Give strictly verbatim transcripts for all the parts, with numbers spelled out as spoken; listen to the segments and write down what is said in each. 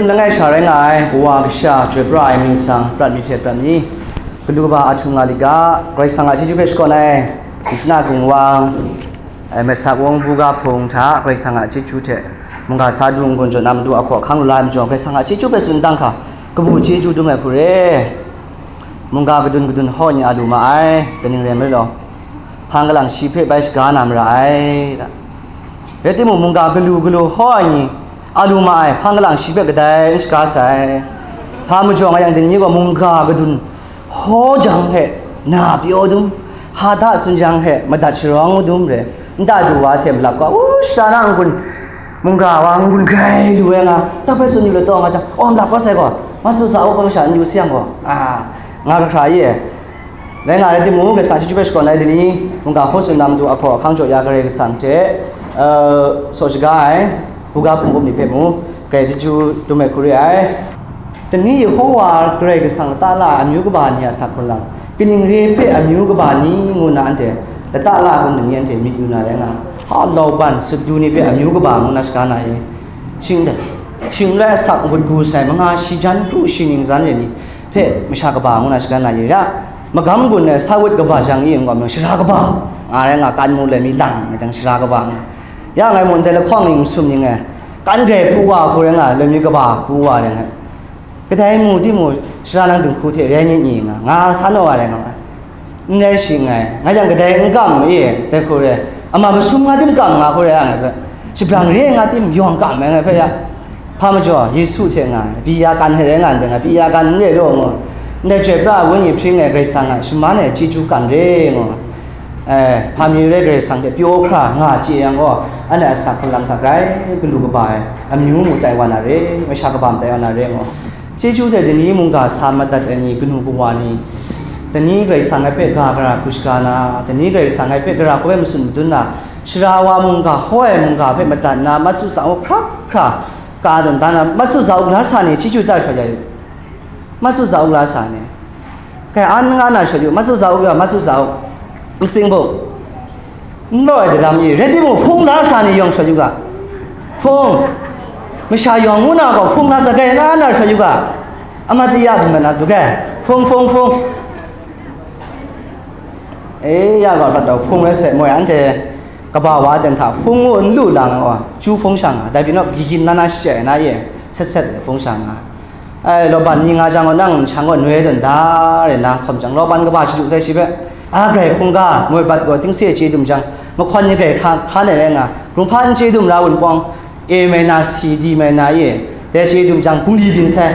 Langai sha rai nga ai, kawa kasha, chyoi pra ai mying matsang, prat mi hte prat mi, galu kaba a htung nga lit ga, Karai Kasang a chyeju hpe shakawn ai, Machina Gun Wang, eh, Masak Wong Buga Hpung hta Karai Kasang a chyeju hte mungga sa du n-gun jaw na matu ahkaw ahkang lu la ai majaw, Karai Kasang a chyeju hpe tsun dang hkra, kabu chyeju dum ai hku re. Mungga gadun gadun hkaw ni a lu ma ai, kaning rai nme law, hpang galang shi hpe bai shaga na mara ai. Rai timung, mungga galu galu hkaw ai ni a lu ma ai, hpang galang shi hpe kadai n shaga sai. Hpa majaw nga yang, dai ni gaw mungga gadun hkaw jang hpe na pyaw dum, hta tsun jang hpe madat sharawng dum re, nta du wa hte malap ga, u, shara na n-gun, mungga wa n-gun grai lu ai nga, tak hpe tsun yu lataw nga jang, aw, malap ga sai gaw, matsu za u, hpa masha n yu sayang gaw, a, nga hkra hkra ye. Rai nga rai timung, Karai Kasang chyeju hpe shakawn ai dai ni, mungga hkaw tsun na matu ahkaw ahkang jaw ya Karai Kasang hte, eh, saw shaga ai, buga hpung up ni hpe mu, Karai chyeju dum ai hku re ai. Dai ni Yehowa Karai Kasang lata la ai amyu kaba ni a asak hkrung lam, kaning re ai hpe amyu kaba ni ngu na anhte lata la ai hkrum dai ni anhte myit yu na rai nga, ha, lauban, sutdu ni hpe amyu kaba ngu na shaga na ye. Shing, shing n-rai asak ngut gu sai, manga shi jan kru shi ning zan re ni hpe masha kaba ngu na shaga na ye. Ya, magam gun ai sa wut kaba jang i n-gawm yang, shara kaba nga rai nga, kan mu lai mi lang ai jang, shara kaba nga. Ya ngai mun dai lahkawng ning masum ning e, kan grai pru wa hku rai nga, lai mi kaba pru wa rai nga. Kadai mu timung, shara nang dinghku hte rai nit ni nga, nga sa naw wa rai nga ai. N rai shi nngai, nga yang kadai n kam e, dai hku re, ama masum nga tim kam nga hku rai nga ai hpe, shabrang re nga tim yawng kam ai ngai hpe ya. Hpa majaw, Yesu hte nga ai, pyi ya kan hte rai nga ndai nga, pyi ya kan n re law ngu, ndai chyoi pra ai wenyi hpring ai Karai Kasang a shaman ai chyeju kan re ngu, eh, hpa mi rai Karai Kasang hte pyaw hkra nga chye yang gaw, anhte a asak hkrung lam hta grai galu kaba ai amyu mu tai wa na re, masha kaba ma tai wa na re ngu. Chyeju hte dai ni mungga sa madat ai ni, kanu kawa ni, dai ni Karai Kasang ai hpe ga gara hku shaga na, dai ni Karai Kasang ai hpe gara hku hpe matsun madun na, shara wa mungga hkaw ai mungga hpe madat na, matsu za u hkra hkra ka dan dan na, matsu za u la sa ni, chyeju ta shawt ya yu. Matsu za u la sa ni, kai an nga na shawt yu, matsu za u ya, matsu za u, matsing buk. N law ai daram i, rai timung, hpung la sa ni yawng shawt yu ga. Hpung, masha yawng ngu na gaw hpung la sa, kai nga na shawt yu ga. Amat ya du mat na du ga. Hpung, hpung, hpung. E, ya gaw, hpa taw hpung rai sai moi, anhte kaba wa ten hta hpung ngu n lu lang ai wa, chu hpung sha nga, dai pyi naw, gyi gyin na na shachye na ye, set set hpung sha nga. Ai, lawban ni nga jang gaw, nang nshang gaw noi tawn da re na hkawm jang, lawban kaba shadu sai shi hpe, a grai hkungga, moi bat gaw tingse chye dum jang, mahkawn ni grai hkra, hkra nai rai nga, hkrung hpa n chye dum ra wunpawng, A minor, C, D minor e, dai chye dum jang, bungli byin sai,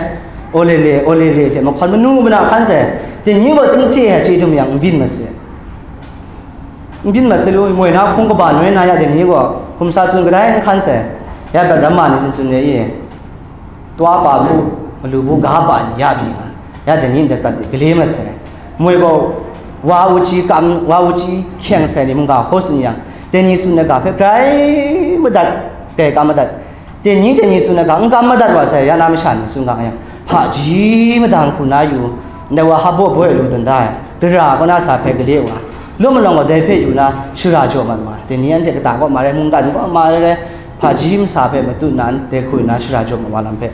olele, olele hte mahkawn manu mana hkan sai, dai ni gaw tingse e chye dum yang, n byin mat sai. N byin mat sai lu, moi na hpung kaba noi na ya dai ni gaw, hkum sa tsun kadai n hkan sai, ya bat ram ma ni tsun tsun re i. Twa pa bu, malu bu ga pa ni ya byi nga, ya dai ni ndai prat de gale mat sai. Moi gaw, wa u chyi kam, wa u chyi hkyeng sai ni mungga hkaw tsun yang, dai ni tsun ai ga hpe grai madat, grai kam madat. Dai ni, dai ni tsun ai ga n kam madat wa sai, ya na masha ni tsun ga yang, hpaji madang hku na yu, ndai wa hpa baw boi lu dan da ai, gara kaw na sa hpe gale wa, law malawng gaw dai hpe yu na shara jaw mat wa, dai ni anhte kata kaw ma rai, mungkan kaw ma rai, hpaji masa hpe matut na, dai hku na shara jaw mat wa lam hpe,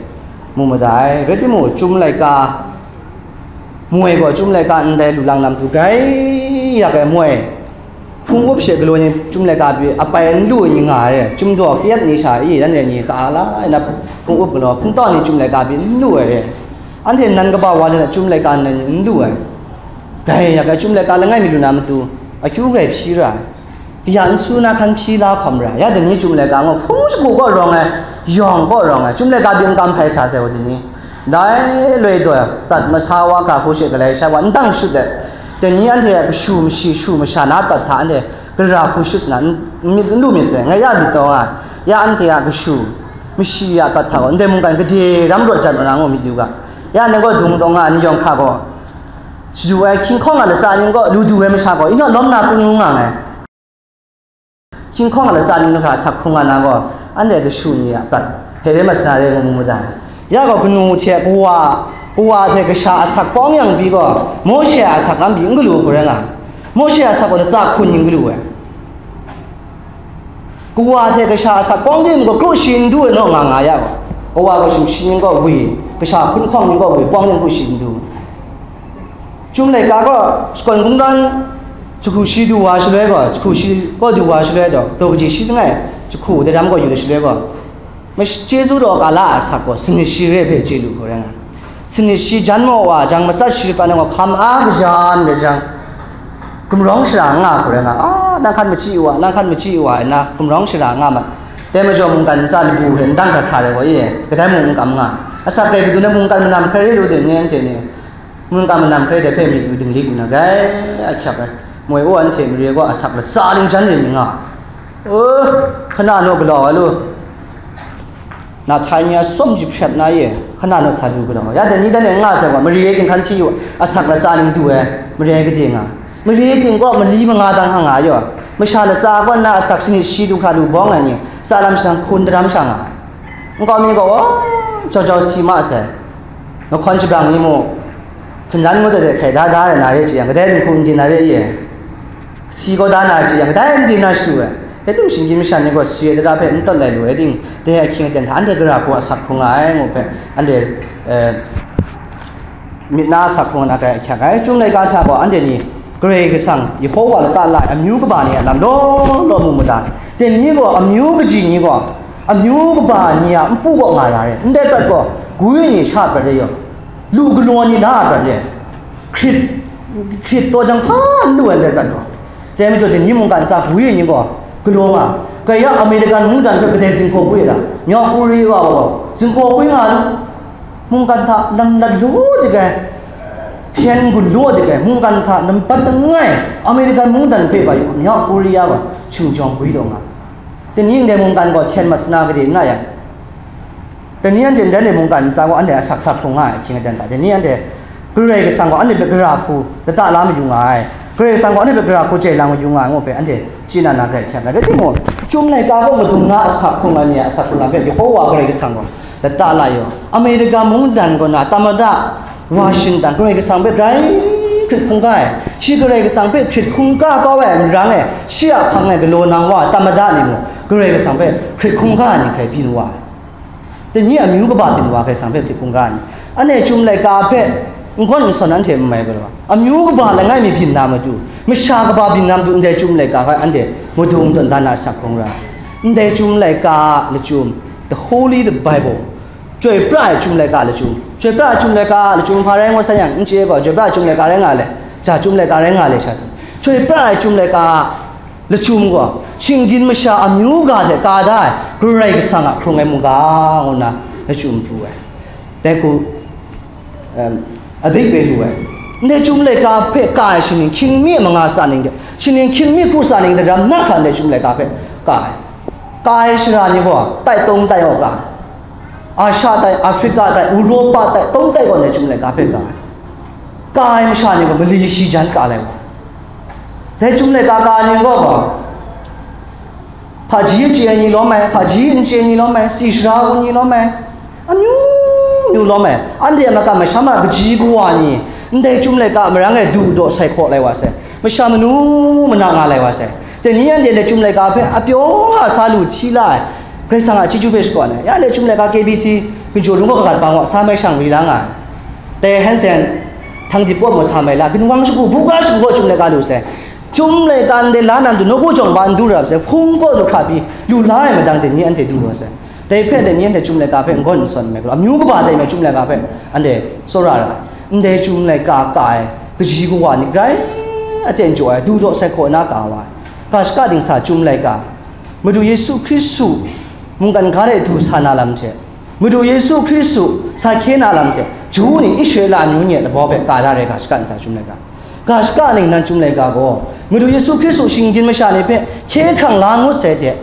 mu mada ai. Rai timung, chyum laika, moi gaw chyum laika ndai lu lang lam htu grai yak ai moi, hpung up she galaw ni chyum laika pyi apai n lu ai ni nga ai, chyum daw kayat ni sha i, nanhte ni ka la ai na, hpung up galaw, hpung tau ni chyum laika pyi n lu ai re. Anhte nan kaba wa le na chyum laika nan n lu ai. Grai yak ai, chyum laika langai mi lu na matu, akyu grai hpyi ra ai. Kaya n su na hkan hpyi la hkawm ra, ya dai ni chyum laika ngu hpung shagu kaw rawng ai, yawng kaw rawng ai, chyum laika byin kam hpai sa sai wa dai ni. Dai loi daw ai, prat masa wa, ga hku she galai shai wa, n dang shut ai, dai ni anhte a kashu mashi, shu masha na prat hta anhte gara hku shut sa na, n, n myit n lu myit sai, ngai ya myit taw nga, ya anhte a kashu mashi a prat hta gaw, ndai mungkan gade ram rawt jat mat na ngu myit yu ga, ya nang gaw dung taw nga, ni yawng hkra gaw, shadu ai hkying hkawng a latsa ning gaw, lu du ai masha gaw, inyaw lawm na hkung ngu nga ai. Hkying hkawng a latsa ning hkra sak hkrung nga na gaw, anhte kashu ni a prat hpe rai mat sa na re ngu mu mu da. Ya gaw kanu hte kawa, kawa hte kasha a sak kawng yang pyi gaw, Mawshe a sak lam pyi n galu hku rai nga, Mawshe a sak gaw latsa hku ni n galu ai. Kawa hte kasha a sak kawng de gaw kru shi n du ai naw nga nga ya gaw, Kawa gaw shingshi ning kaw gwi, kasha hkun hkawng ning kaw gwi, pawng ning hku shi n du. Chyum laika gaw shakawn kungdawn jahku shi du wa shaloi gaw, jahku shi kaw du wa shaloi gaw, daw kaji shi langai jahku daram kaw yu shaloi gaw, mash-, chyeju daw kala a asak gaw, sanit shi re hpe chye lu hku rai nga. Sanit shi jan maw wa jang, matsat shi pat na gaw, hkam a kaja n rai jang, gumrawng shara nga hku rai nga. A, nang hkan machyi wa, nang hkan machyi wa, nna gumrawng shara nga ma. Dai majaw mungkan ntsa labu hpe ndang hkra hkra rai gaw, e, kadai mung n kam nga. Asak rai kadun ai mungkan manam hkrai rai lu de, nye anhte ni. Mungkan manam hkrai dai hpe myit yu dingli lu na, grai ahkyak ai. Moi u, anhte mare gaw asak latsa ling jan ring nga. O, hkana naw galaw ai lu. Na htai ni a sawm jip shat na ye, hkana naw sa du galaw. Ya dai ni dan e n nga sai gaw, mare ginhkan hti yu, asak latsa ning du ai, mare gade nga. Mare ting gaw mali manga dang hkang nga yaw. Masha latsa gaw nna asak sanit shi du hkra lu bawng ai ni, tsa lam shang hkun daram sha nga ai. Nkau mi gaw, o, jau jau si ma sai. Mahkawn shabrang ni mu, hkinran ngut ai hte hkai da da ai na re chye yang, kadai dinghku n di na re ye? Si gaw da na re chye yang, kadai n di na shadu ai. Rai tim, shinggyim masha ni gaw si ai dara hpe n tawn lai lu ai ting, dai ahkying aten hta anhte gara hku asak hkrung nga ai ngu hpe, anhte, eh, myit na asak hkrung na grai ahkyak ai. Chyum laika hta gaw anhte ni Karai Kasang, Yehova lata la ai amyu kaba ni a lam law law mu mada. Dai ni gaw amyu kaji ni gaw, amyu kaba ni a npu kaw nga ra re. Ndai prat gaw, gwi ni sha prat re yaw, lu galaw ni la prat re. Hkrit, hkrit taw jang hpa n lu ai ndai prat gaw. Dai majaw, dai ni mungkan ntsa gwi ai ni gaw, galaw nga. Kaya American mungdan hpe kadai zinghkaw gwi ai ta? Myak Korea wa gaw, zinghkaw gwi nga ai. Mungkan hta lang lat law dik ai, hpyen gun law dik ai, mungkan hta nampat langai, American mungdan hpe bai, North Korea gaw shing jawng gwi taw nga. Dai ni ndai mungkan gaw hkyen mat sana gade n nga yang, dai ni anhte ndai mungkan ntsa gaw anhte asak sak hkrung nga ai ahkying aten hta, dai ni anhte Karai Kasang gaw anhte hpe gara hku lata la mayu nga ai, Karai Kasang gaw anhte hpe gara hku jai lang mayu nga ai ngu hpe anhte chye na na grai hkyen rai. Rai timung, Chyum laika gaw madung na asak hkrung ai ni a asak hkrung ai hpe Yehova Karai Kasang gaw lata la yaw. Amerika mungdan kaw na tamada Washington Karai Kasang hpe grai hkrit hkungga ai. Shi Karai Kasang hpe hkrit hkungga kau ai marang e, shi a hpang e galaw nang wa ai tamada ni mung, Karai Kasang hpe hkrit hkungga ai ni hkrai byin wa ai. Dai ni amyu kaba byin wa Karai Kasang hpe hkrit hkungga ai ni. Anhte Chyum laika hpe n gawn n sawn anhte n mai galaw, amyu kaba langai mi byin na matu, masha kaba byin na matu, ndai Chyum laika hpe anhte madung tawn dan na asak hkrung ra ai. Ndai Chyum laika lachyum, the Holy the Bible, Chyoi pra ai Chyum laika lachyum. Chyoi pra ai Chyum laika lachyum hpa rai ngut san yang, n chye gaw, Chyoi pra ai Chyum laika rai nga le, ja Chyum laika rai nga le sha si. Chyoi pra ai Chyum laika lachyum gaw, shinggyim masha amyu ga hte ka da ai Karai Kasang a hkrung ai mungga ngu nna lachyum pru ai. Dai hku, em, adik bai lu ai. Ndai Chyum laika hpe ka ai shaning hkying mi manga sa ning de, shaning hkying mi hku sa ning de ram na hkra ndai Chyum laika hpe ka ai. Ka ai shara ni gaw, tai tawng tai aw ka ai. Asha tai, Afrika tai, Uropa tai, tawng tai gaw ndai Chyum laika hpe ka ai. Ka ai masha ni gaw mali shi jan ka lai wa. Dai Chyum laika ka ai ni gaw gaw, hpaji chye ai ni lawm ai, hpaji n chye ai ni lawm ai, si sara gun ni lawm ai, amyu myu lawm ai, anhte a makam masham a kaji kawa ni, ndai Chyum laika marang e du daw sai hkaw lai wa sai, masha manu mana nga lai wa sai. Dai ni anhte ndai Chyum laika hpe apyaw a sa lu hti la ai, Karai Kasang a chyeju hpe shakawn ai. Ya ndai Chyum laika K B C, Ginjaw Lung kaw kagat bang wa sa mai shang ri la nga ai. Dai Hansen, Thang Dip Pawt maw sa mai la, ginwang shagu, buga shagu gaw Chyum laika lu sai. Chyum laika ndai la na matu nawku jawng ba n du ra sai, hpung kaw du hkra pyi lu la ai madang dai ni anhte du wa sai. Dai hpe dai ni anhte Chyum laika hpe n gawn n sawn mai galaw, amyu kaba dai mai Chyum laika hpe anhte tsawra ra ai. Ndai Chyum laika ka ai kaji kawa ni grai aten jaw ai, du daw sai hkaw na ka wa ai. Ga shaka dingsa Chyum laika, Madu Yesu Hkristu mungkan ga de du sa na lam hte, Madu Yesu Hkristu sa hkye na lam hte, Ju ni Israela amyu ni a labau hpe ka da rai ga shaka ntsa Chyum laika. Ga shaka ningnan Chyum laika gaw, Madu Yesu Hkristu shinggyim masha ni hpe hkye hkrang la ngut sai hte,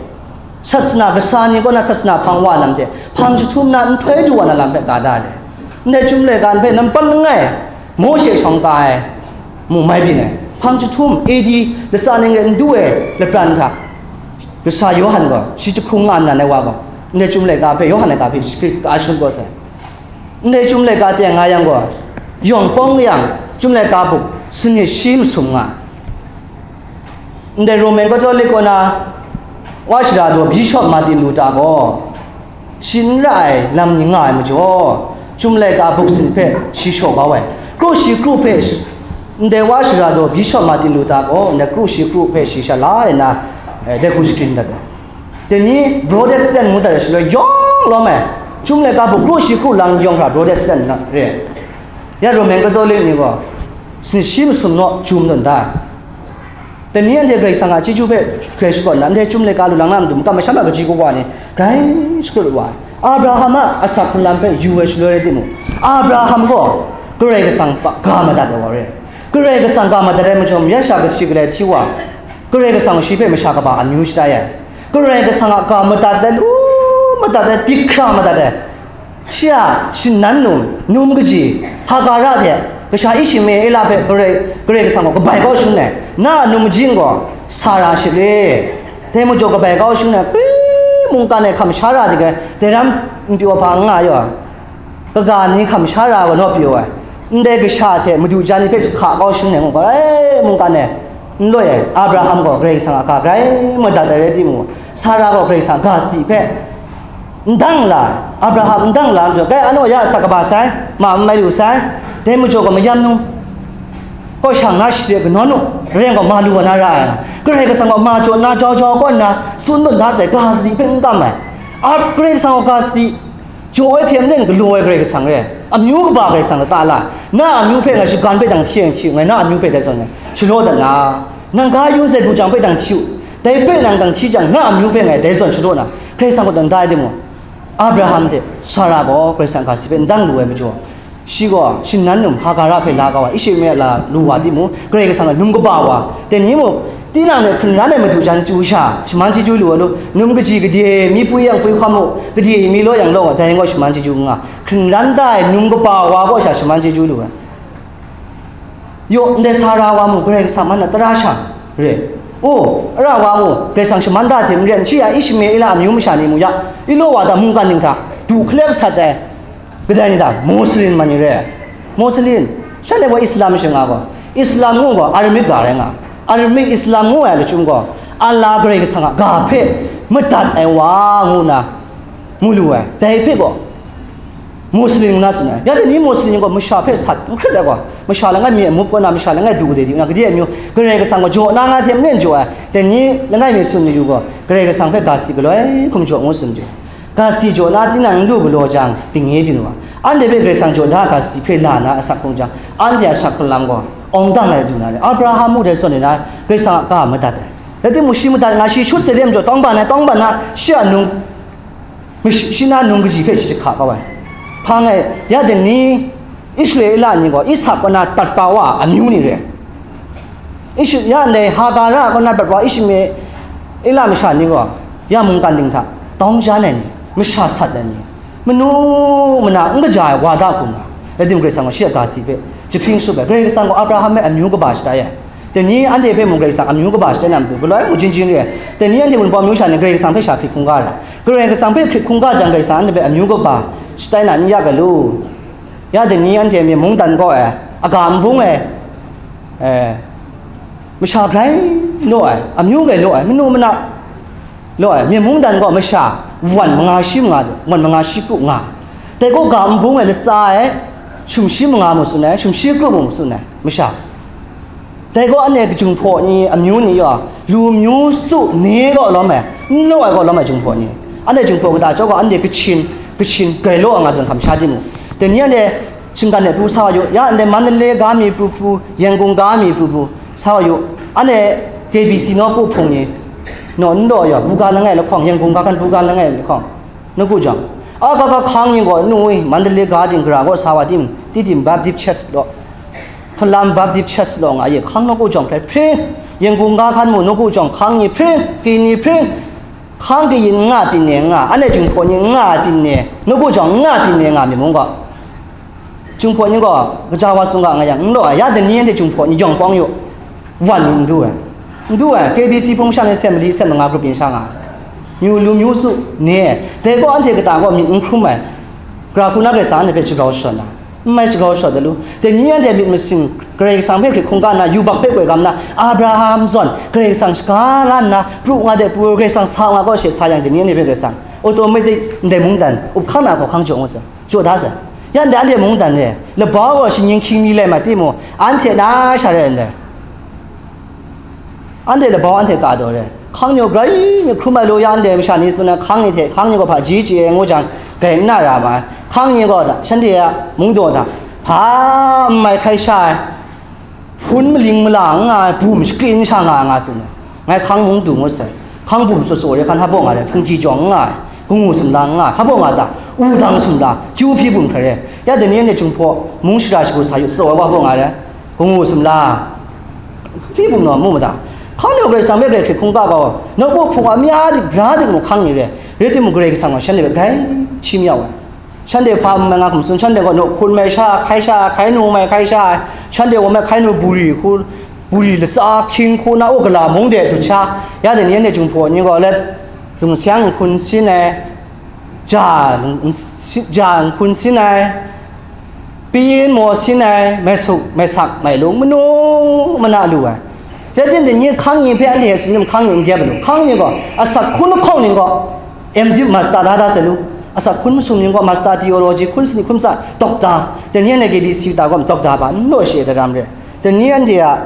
sat sana kasa ni kaw na sat sana hpang wa lam hte, hpang jahtum na nhtoi du wa na lam hpe ka da ai. Ndai Chyum laika hpe nampat langai, Mawshe shawng ka ai, mu mai byin ai. Hpang jahtum A D latsa ning rai n du ai lapran hta, kasa Yawhan gaw, shi jahkrung nga nnan ai wa gaw, ndai Chyum laika hpe, Yawhan laika hpe shi hkrit ka shun kau sai. Ndai Chyum laika teng nga yang gaw, yawng pawng yang, Chyum laika bup sanit shi masum nga ai. Ndai Roman Catholic kaw na, wa shara daw Bishop Martin Luther gaw, Shi n ra ai lam ni nga ai majaw, Chyum laika buk sin hpe shi shaw kau ai. Kru shi kru hpe shi, ndai wa shara daw Bishop Martin Luther gaw ndai kru shi kru hpe shi sha la ai na, eh, dai hku shagrin dat ai. Dai ni Protestant ngu dat ai shaloi yawng lawm ai. Chyum laika buk kru shi kru lang yawng hkra Protestant na re ai. Ya Roman Catholic ni gaw, sin shi masum naw Chyum tawn da ai. Dai ni anhte Karai Kasang a chyeju hpe grai shakawn na, anhte Chyum laika lu lang na matu makam masham a kaji kawa ni grai shakut wa ai. Abraham a asak hpunlam hpe yu ai shaloi rai timung, Abraham gaw Karai Kasang hpe ga madat ai wa re. Karai Kasang ga madat ai majaw, ya sha kashi kalai hti wa, Karai Kasang shi hpe masha kaba amyu shatai ai. Karai Kasang a ga madat ai, lu madat ai, dik hkra madat ai. Shi a shinan num, num kaji, Hagara hte, kasha Ishmaela hpe Karai, Karai Kasang gaw kabai kau shangun ai, na a num majing gaw Sara shit re. Dai majaw kabai kau shangun ai, hpyi mungkan e hkam sha ra de ai, dai ram n pyaw hpa n nga yaw ai, kaga ni hkam sha ra wa naw pyaw ai, ndai kasha hte madu jan ni hpe hka kau shangun ai, ngu gaw, ai, mungkan e n loi ai, Abraham gaw Karai Kasang a ga grai madat ai rai timung, Sara gaw Karai Kasang a ga sadi hpe, N dang la, Abraham n dang la, majaw, kai, anhte ya asak kaba sai, ma n mai lu sai, dai majaw gaw mayam num, kaw shang na shade kanawn u, rai gaw ma lu wa na ra ai, Karai Kasang gaw ma jaw na jau jau kaw nna, tsun tawn da sai, ga sadi hpe n kam ai, a, Karai Kasang gaw ga sadi, jaw ai hte maren galaw ai Karai Kasang re, amyu kaba Karai Kasang lata la, na amyu hpe ngai shagan hpe dang hti ai hti, ngai na amyu hpe dai zawn, shalaw dat na, nang ga yun sai du jang hpe dang hti u, dai hpe nang dang hti jang, na amyu hpe ngai dai zawn shalaw na, Karai Kasang kaw dang da ai timung, Abraham hte Sara gaw Karai Kasang ga sadi hpe n dang lu ai majaw, shi gaw shinan num Hagara hpe la kau ai, Ishmaela lu wa timung, Karai Kasang a num kaba wa, dai ni mung, tinang hte hkungran ai madu jan chyu sha, shaman chyeju lu ai lu, num kaji gade mi pwi yang pwi hkam u, gade mi law yang law, dai gaw shaman chyeju n nga, hkungran da ai num kaba wa kaw sha shaman chyeju lu ai. Yaw, ndai Sara wa mung Karai Kasang man na tara sha re. O, ara wa mung Karai Kasang shaman da hte maren, shi a Ishmaela amyu masha ni mung ya, i law wa ta mungkan ning hta du hkalep sat ai, kadai ni ta? Muslim man ni re. Muslim, shanhte gaw Islam shing nga gaw, Islam ngu gaw Aramik ga rai nga. Aramik Islam ngu ai lachyum gaw, Allah Karai Kasang a ga hpe madat ai wa ngu na mu lu ai. Dai hpe gaw, Muslim na tsun ai. Ya dai ni Muslim gaw masha hpe sat n hkrit ai gaw, masha langai mi a mup kaw na, masha langai du gade di na, gade amyu, Karai Kasang gaw jaw na nga hte maren jaw ai. Dai ni langai mi tsun mayu gaw, Karai Kasang hpe ga sadi galoi hkum jaw ngu tsun ju. Ga sadi jaw na tinang n du galaw jang, dingnye byin wa. Anhte hpe Karai Kasang jaw na ga sadi hpe la na asak hkung jang, anhte a asak hpunlam gaw awng dang ai du na re. Abraham mung dai zawn e na, Karai Kasang a ga madat ai. Rai timung, shi madat nga, shi shut sai re majaw, tawng ban ai, tawng ban na, shi a nung Mash-, shi na nung kaji hpe shi jahka kau ai. Hpa ngai, ya dai ni Israela ni gaw Isak kaw na Tatpa wa a amyu ni re. Ish-, ya ndai Hagara kaw na Tatpa wa Ishmaela masha ni gaw ya mungkan ding hta tawng jan ai ni, masha sat ai ni, manu mana n kaja ai wa da hku nga, rai timung, Karai Kasang gaw shi a ga sadi hpe jahpring tsup ai. Karai Kasang gaw Abraham hpe amyu kaba shatai ai. Dai ni anhte hpe mung Karai Kasang amyu kaba shatai na matu, galoi mung jin jin re ai. Dai ni anhte Wunpawng amyu sha ni Karai Kasang hpe sha hkrit hkungga ai. Karai Kasang hpe hkrit hkungga jang, Karai Kasang anhte hpe amyu kaba shatai na n ya ga lu. Ya dai ni anhte myi mungdan kaw ai, aga nbung ai, eh, masha grai law ai, amyu grai law ai, manu mana law ai, myi mungdan gaw masha wan manga shi manga, wan manga shi kru nga. Dai gaw ga nbung ai latsa ai, sumshi manga mu tsun ai, sumshi kru mu tsun ai, masha. Dai gaw anhte Jinghpaw ni, amyu ni yaw, lu myu tsu ni kaw lawm ai, n law ai kaw lawm ai Jinghpaw ni. Anhte Jinghpaw kata chyawm gaw anhte Kachin, Kachin grai law nga zawn hkam sha di mu. Dai ni anhte shinggan de pru sa wa yu, ya anhte Mandalay ga mi pru pru, Yangon ga mi pru pru, sa wa yu. Anhte K B C nawku hpung ni, naw n law yaw, buga langai lahkawng, Yangon ga hkan buga langai lahkawng, nawku jawng, a ga ga hkang ni gaw, nu i, Mandalay ga ting gara gaw sa wa tim, Tidim Baptist Church law, Hpalam Baptist Church law nga ye, hkang nawku jawng hpe hpring, Yangon ga hkan mu nawku jawng hkang ni hpring, kri ni hpring, hkang kayin n nga, byin ne n nga, anhte Jinghpaw ni n nga, byin ne, nawku jawng n nga, byin ne nga myit mung gaw, Jinghpaw ni gaw kaja wa sung ga nga yang, n law ai, ya dai ni anhte Jinghpaw ni yawng pawng yu, wan ni n du ai. N du ai, K B C hpung shang ni sem mali, sem manga grup yin sha nga ai. Myu lu myu tsu, ni ai. Dai gaw anhte kata gaw myit n hkrum ai. Gara hku na Karai Kasang anhte hpe jagau shadawn ai. N mai jagau shadawn ai lu. Dai ni anhte myit masin Karai Kasang hpe hkrit hkungga nna, yubak hpe koi gam nna, Abraham zawn Karai Kasang shaga la nna, pru nga de pru, Karai Kasang sa nga gaw she sa yang, dai ni anhte hpe Karai Kasang Automatic ndai mungdan, up hkang na hkau hkang jaw ngut sai, jaw da sai. Ya ndai anhte mungdan re, labau gaw shinggyim hkying mi lai mat timung, anhte na sha rai ndai. Anhte labau anhte ka daw re. Hkang ni gaw grai ni hkrum ai law ya ndai masha ni tsun ai hkang ni hte hkang ni gaw hpaji chye ai ngu jang, grai n na ra ma ai. Hkang ni gaw shanhte a mungdaw hta hpa n mai hkai sha ai, hpun maling mala n nga ai, bum shakrin sha nga ai nga tsun ai. Ngai hkang mung du ngut sai. Hkang bum tsaw tsaw re, hkan hpa baw nga re, hpungki jawng n nga ai, gangu sumla n nga ai, hpa baw nga ta, wudang sumla, kyu hpyi bum hkrai re. Ya dai ni anhte Jinghpaw mung shara shagu sa yu, tsaw ai wa baw nga re, gangu sumla, hpyi bum naw mu ma ta? Hkang ni gaw Karai Kasang hpe grai hkrit hkungga kau, nawku hpung a mya dik, bra dik mung hkang ni re, rai timung, Karai Kasang gaw shanhte hpe grai hti mayau ai. Shanhte hpa n mai nga hkum tsun, shanhte gaw naw hkun mai sha, hkai sha, hkai nu mai hkai sha ai, shanhte gaw mai hkai nu buri hku, buri latsa hkying hku na, u gala mung de dut sha, ya dai ni anhte Jinghpaw ni gaw let, lungseng nhkun sin ai, ja, ja nhkun sin ai, pyin maw sin ai, mai suk, mai sak, mai lung, manu mana lu ai. Rai timung, dai ni hkang ni hpe anhte tsun hkang ni n dep lu. Hkang ni gaw, asak hkun lahkawng ni gaw, M.Div master da da sai lu. Asak hkun masum ni gaw, master theology, hkun sani, hkun sa, doctor. Dai ni anhte K B C ta gaw, doctor ba, n law she ai daram re. Dai ni anhte a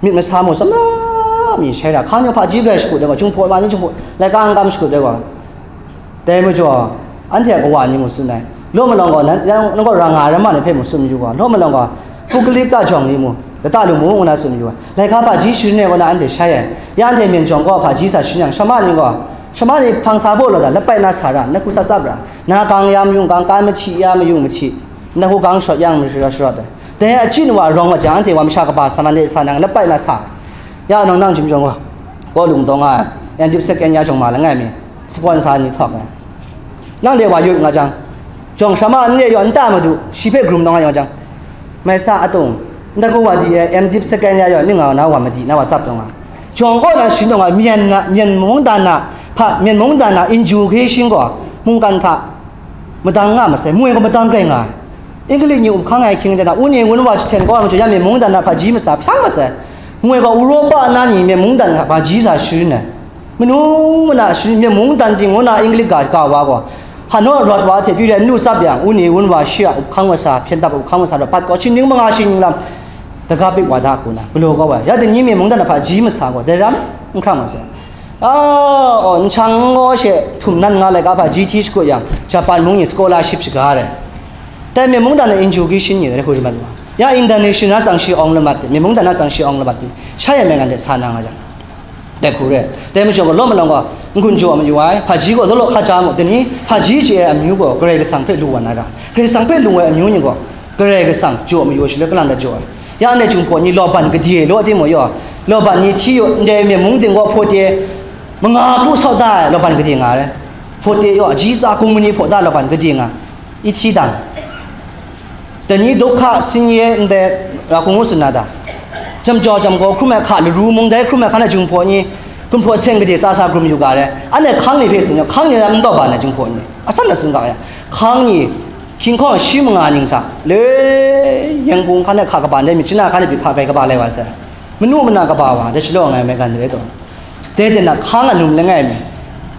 myit masa mung, tsamra mi shai ra. Hkang ni hpaji bai shakut ai gaw, Jinghpaw ma ni Jinghpaw, laika n kam shakut ai gaw. Dai majaw, anhte a kawa ni mung tsun ai, law malawng gaw, nan, nan gaw ra nga ai ramma ni hpe mung tsun mayu gaw, law malawng gaw, pukalika jawng ni mung, lata lamu ngu na tsun mayu ai, laika hpaji sharin ai kaw na anhte shai ai, ya anhte myen jawng gaw hpaji sa sharin yang, shama ni gaw, shama ni hpang sa baw law dan, lapai na sa ra, na hku tsap tsap ra, na gang ya mayung gang, kan mahti ya mayung mahti, na hku gang shawt yang mashawt shawt ai. Dai achyin wa rawng wa jang, anhte wa masha kaba sa man de sa nang, lapai na sa, ya nang nang chyum jawng gaw, kaw lung dawng ai, yan dip second ya jawng ma langai mi, sponsor ni htawk ai. Nang de wa yut nga jang, jawng shama n re yaw nta madu, shi hpe grum dawng ai yaw jang, mai sa atung, nta ku wa di e, M.Div second ya yaw, ning nga na wa madi, na wa tsap dawng ai. Jawng kaw na shin dawng ai, myen na, myen mungdan na, hpa, myen mungdan na, education gaw, mungkan hta, madang nga masai, mwe gaw madang grai nga ai. English ni up hkang ai hkying de na, u ni wun wa jahten kau ai majaw, ya myen mungdan na hpaji masa hpyang masai. Mwe gaw Europa na ni myen mungdan na hpaji sa sharin ai. Manu mana sharin, myen mungdan ting ngu na English ga ga wa gaw, hanu rawt wa hte pyi re, n lu tsap yang, u ni wun wa shi a up hkang masa, hpyen dap up hkang masa, rawt pat gaw, shi ning manga shi ning lam, daga pik wa da hku na, galaw kau ai. Ya dai ni myen mungdan na hpaji masa gaw, dai ram n hkram masai. A, oh, nchang n gaw she htum nan nga laika hpaji hti shakut yang, Japan mung ni scholarship shaga ai. Dai myen mungdan na education ni rai hku rai mat wa. Ya international tsang shi awng lamat de, myen mungdan na tsang shi awng lamat de, shai ai maigan de sa na nga jang. Dai hku re. Dai majaw gaw law malawng gaw, n-gun jaw mayu ai, hpaji gaw law law hkaja mu, dai ni hpaji chye ai amyu gaw Karai Kasang hpe lu wa na ra. Karai Kasang hpe lu ai amyu ni gaw, Karai Kasang jaw mayu shaloi kalang dat jaw ai. Ya ndai Jinghpaw ni Laban gade law timung yaw, Laban ni hti yaw, ndai myen mung ding gaw hpaw te manga hku sau da ai Laban gade nga ai. Hpaw te yaw, aji tsa hkung mani hpaw da Laban gade nga, i hti dang. Dai ni dawhka sin ye ndai ra hku ngu tsun na ta? Jam jaw jam gaw hkrum ai hka, laru mung dai hkrum ai hka na Jinghpaw ni, Jinghpaw seng gade tsa sa hkrum yu ga ai. Anhte hkang ni hpe tsun yaw, hkang ni ram n taw ba na Jinghpaw ni, asan na tsun ga ya. Hkang ni, hkying hkawng shi manga ning hta, le, Yangon hkan ai hka kaba ndai myit chana hkan ai pyi hka grai kaba lai wa sai. Manu mana kaba wa, dai shalaw nga ai maigan re taw. Dai de na hkang a num langai mi,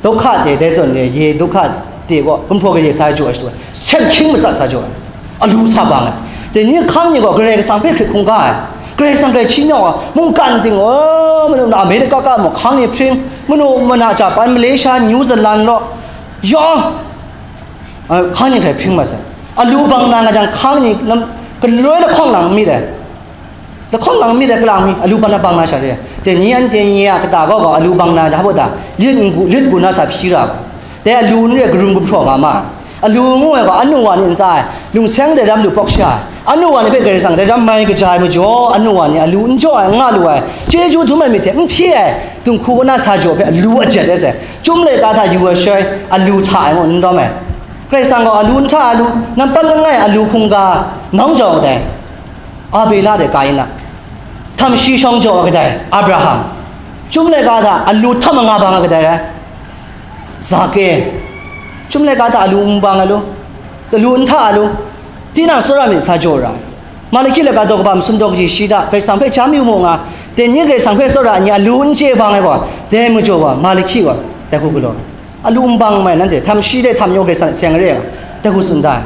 dawhka de dai zawn re, ye dawhka de gaw, Jinghpaw gade sa jaw ai shadu ai, seng hkying matsat sa jaw ai, alu sa bang ai. Dai ni hkang ni gaw Karai Kasang hpe hkrit hkungga ai, Karai Kasang hpe hti nau ai, mungkan ting, o, manu na Amerika ga mung hkang ni hpring, manu mana Japan, Malaysia, New Zealand law, yawng, a, hkang ni hkrai hpring mat sai. Alu bang na nga jang, hkang ni lam galoi lahkawng lang n myit ai. Lahkawng lang n myit ai, kalang mi, alu bang na bang na sha re ai. Dai ni anhte nye a kata gaw gaw alu bang na, ja hpa ta, lit n gu, lit gu na sa hpyi ra ai. Dai alu n re ai, karum kahpraw nga ma ai. Alu ngu ai gaw, anu wa ni n tsa ai, lungseng dai ram lu pawk sha ai. Anu wa ni hpe Karai Kasang dai ram mai kaja ai majaw, anu wa ni alu n jaw ai, n nga lu ai, chyeju dum ai myit hte n hpyi ai, dinghku kaw na sa jaw hpe alu ajet ai sai. Chyum laika hta yu ai shaloi, alu hta ai ngu n rawm ai. Karai Kasang gaw alu n hta ai, alu, nampat langai alu hkungga nawng jau ai dai. Abela de Kaina, htam shi shawng jaw ai kadai Abraham, chyum laika hta alu htam manga bang ai kadai rai, Zake, chyum laika hta alu n bang ai lu, alu n hta ai lu, tinang tsawra myit sa jaw ra, Malaki laika daw kaba masum daw kaji shi hta Karai Kasang hpe jam yu mu nga, dai ni Karai Kasang hpe tsawra ai ni alu n chye bang ai gaw, dai majaw gaw Malaki gaw dai hku galaw ai. Alu n bang mai nanhte, htam shi de htam yawng Karai Kasang seng re ai, dai hku tsun da ai.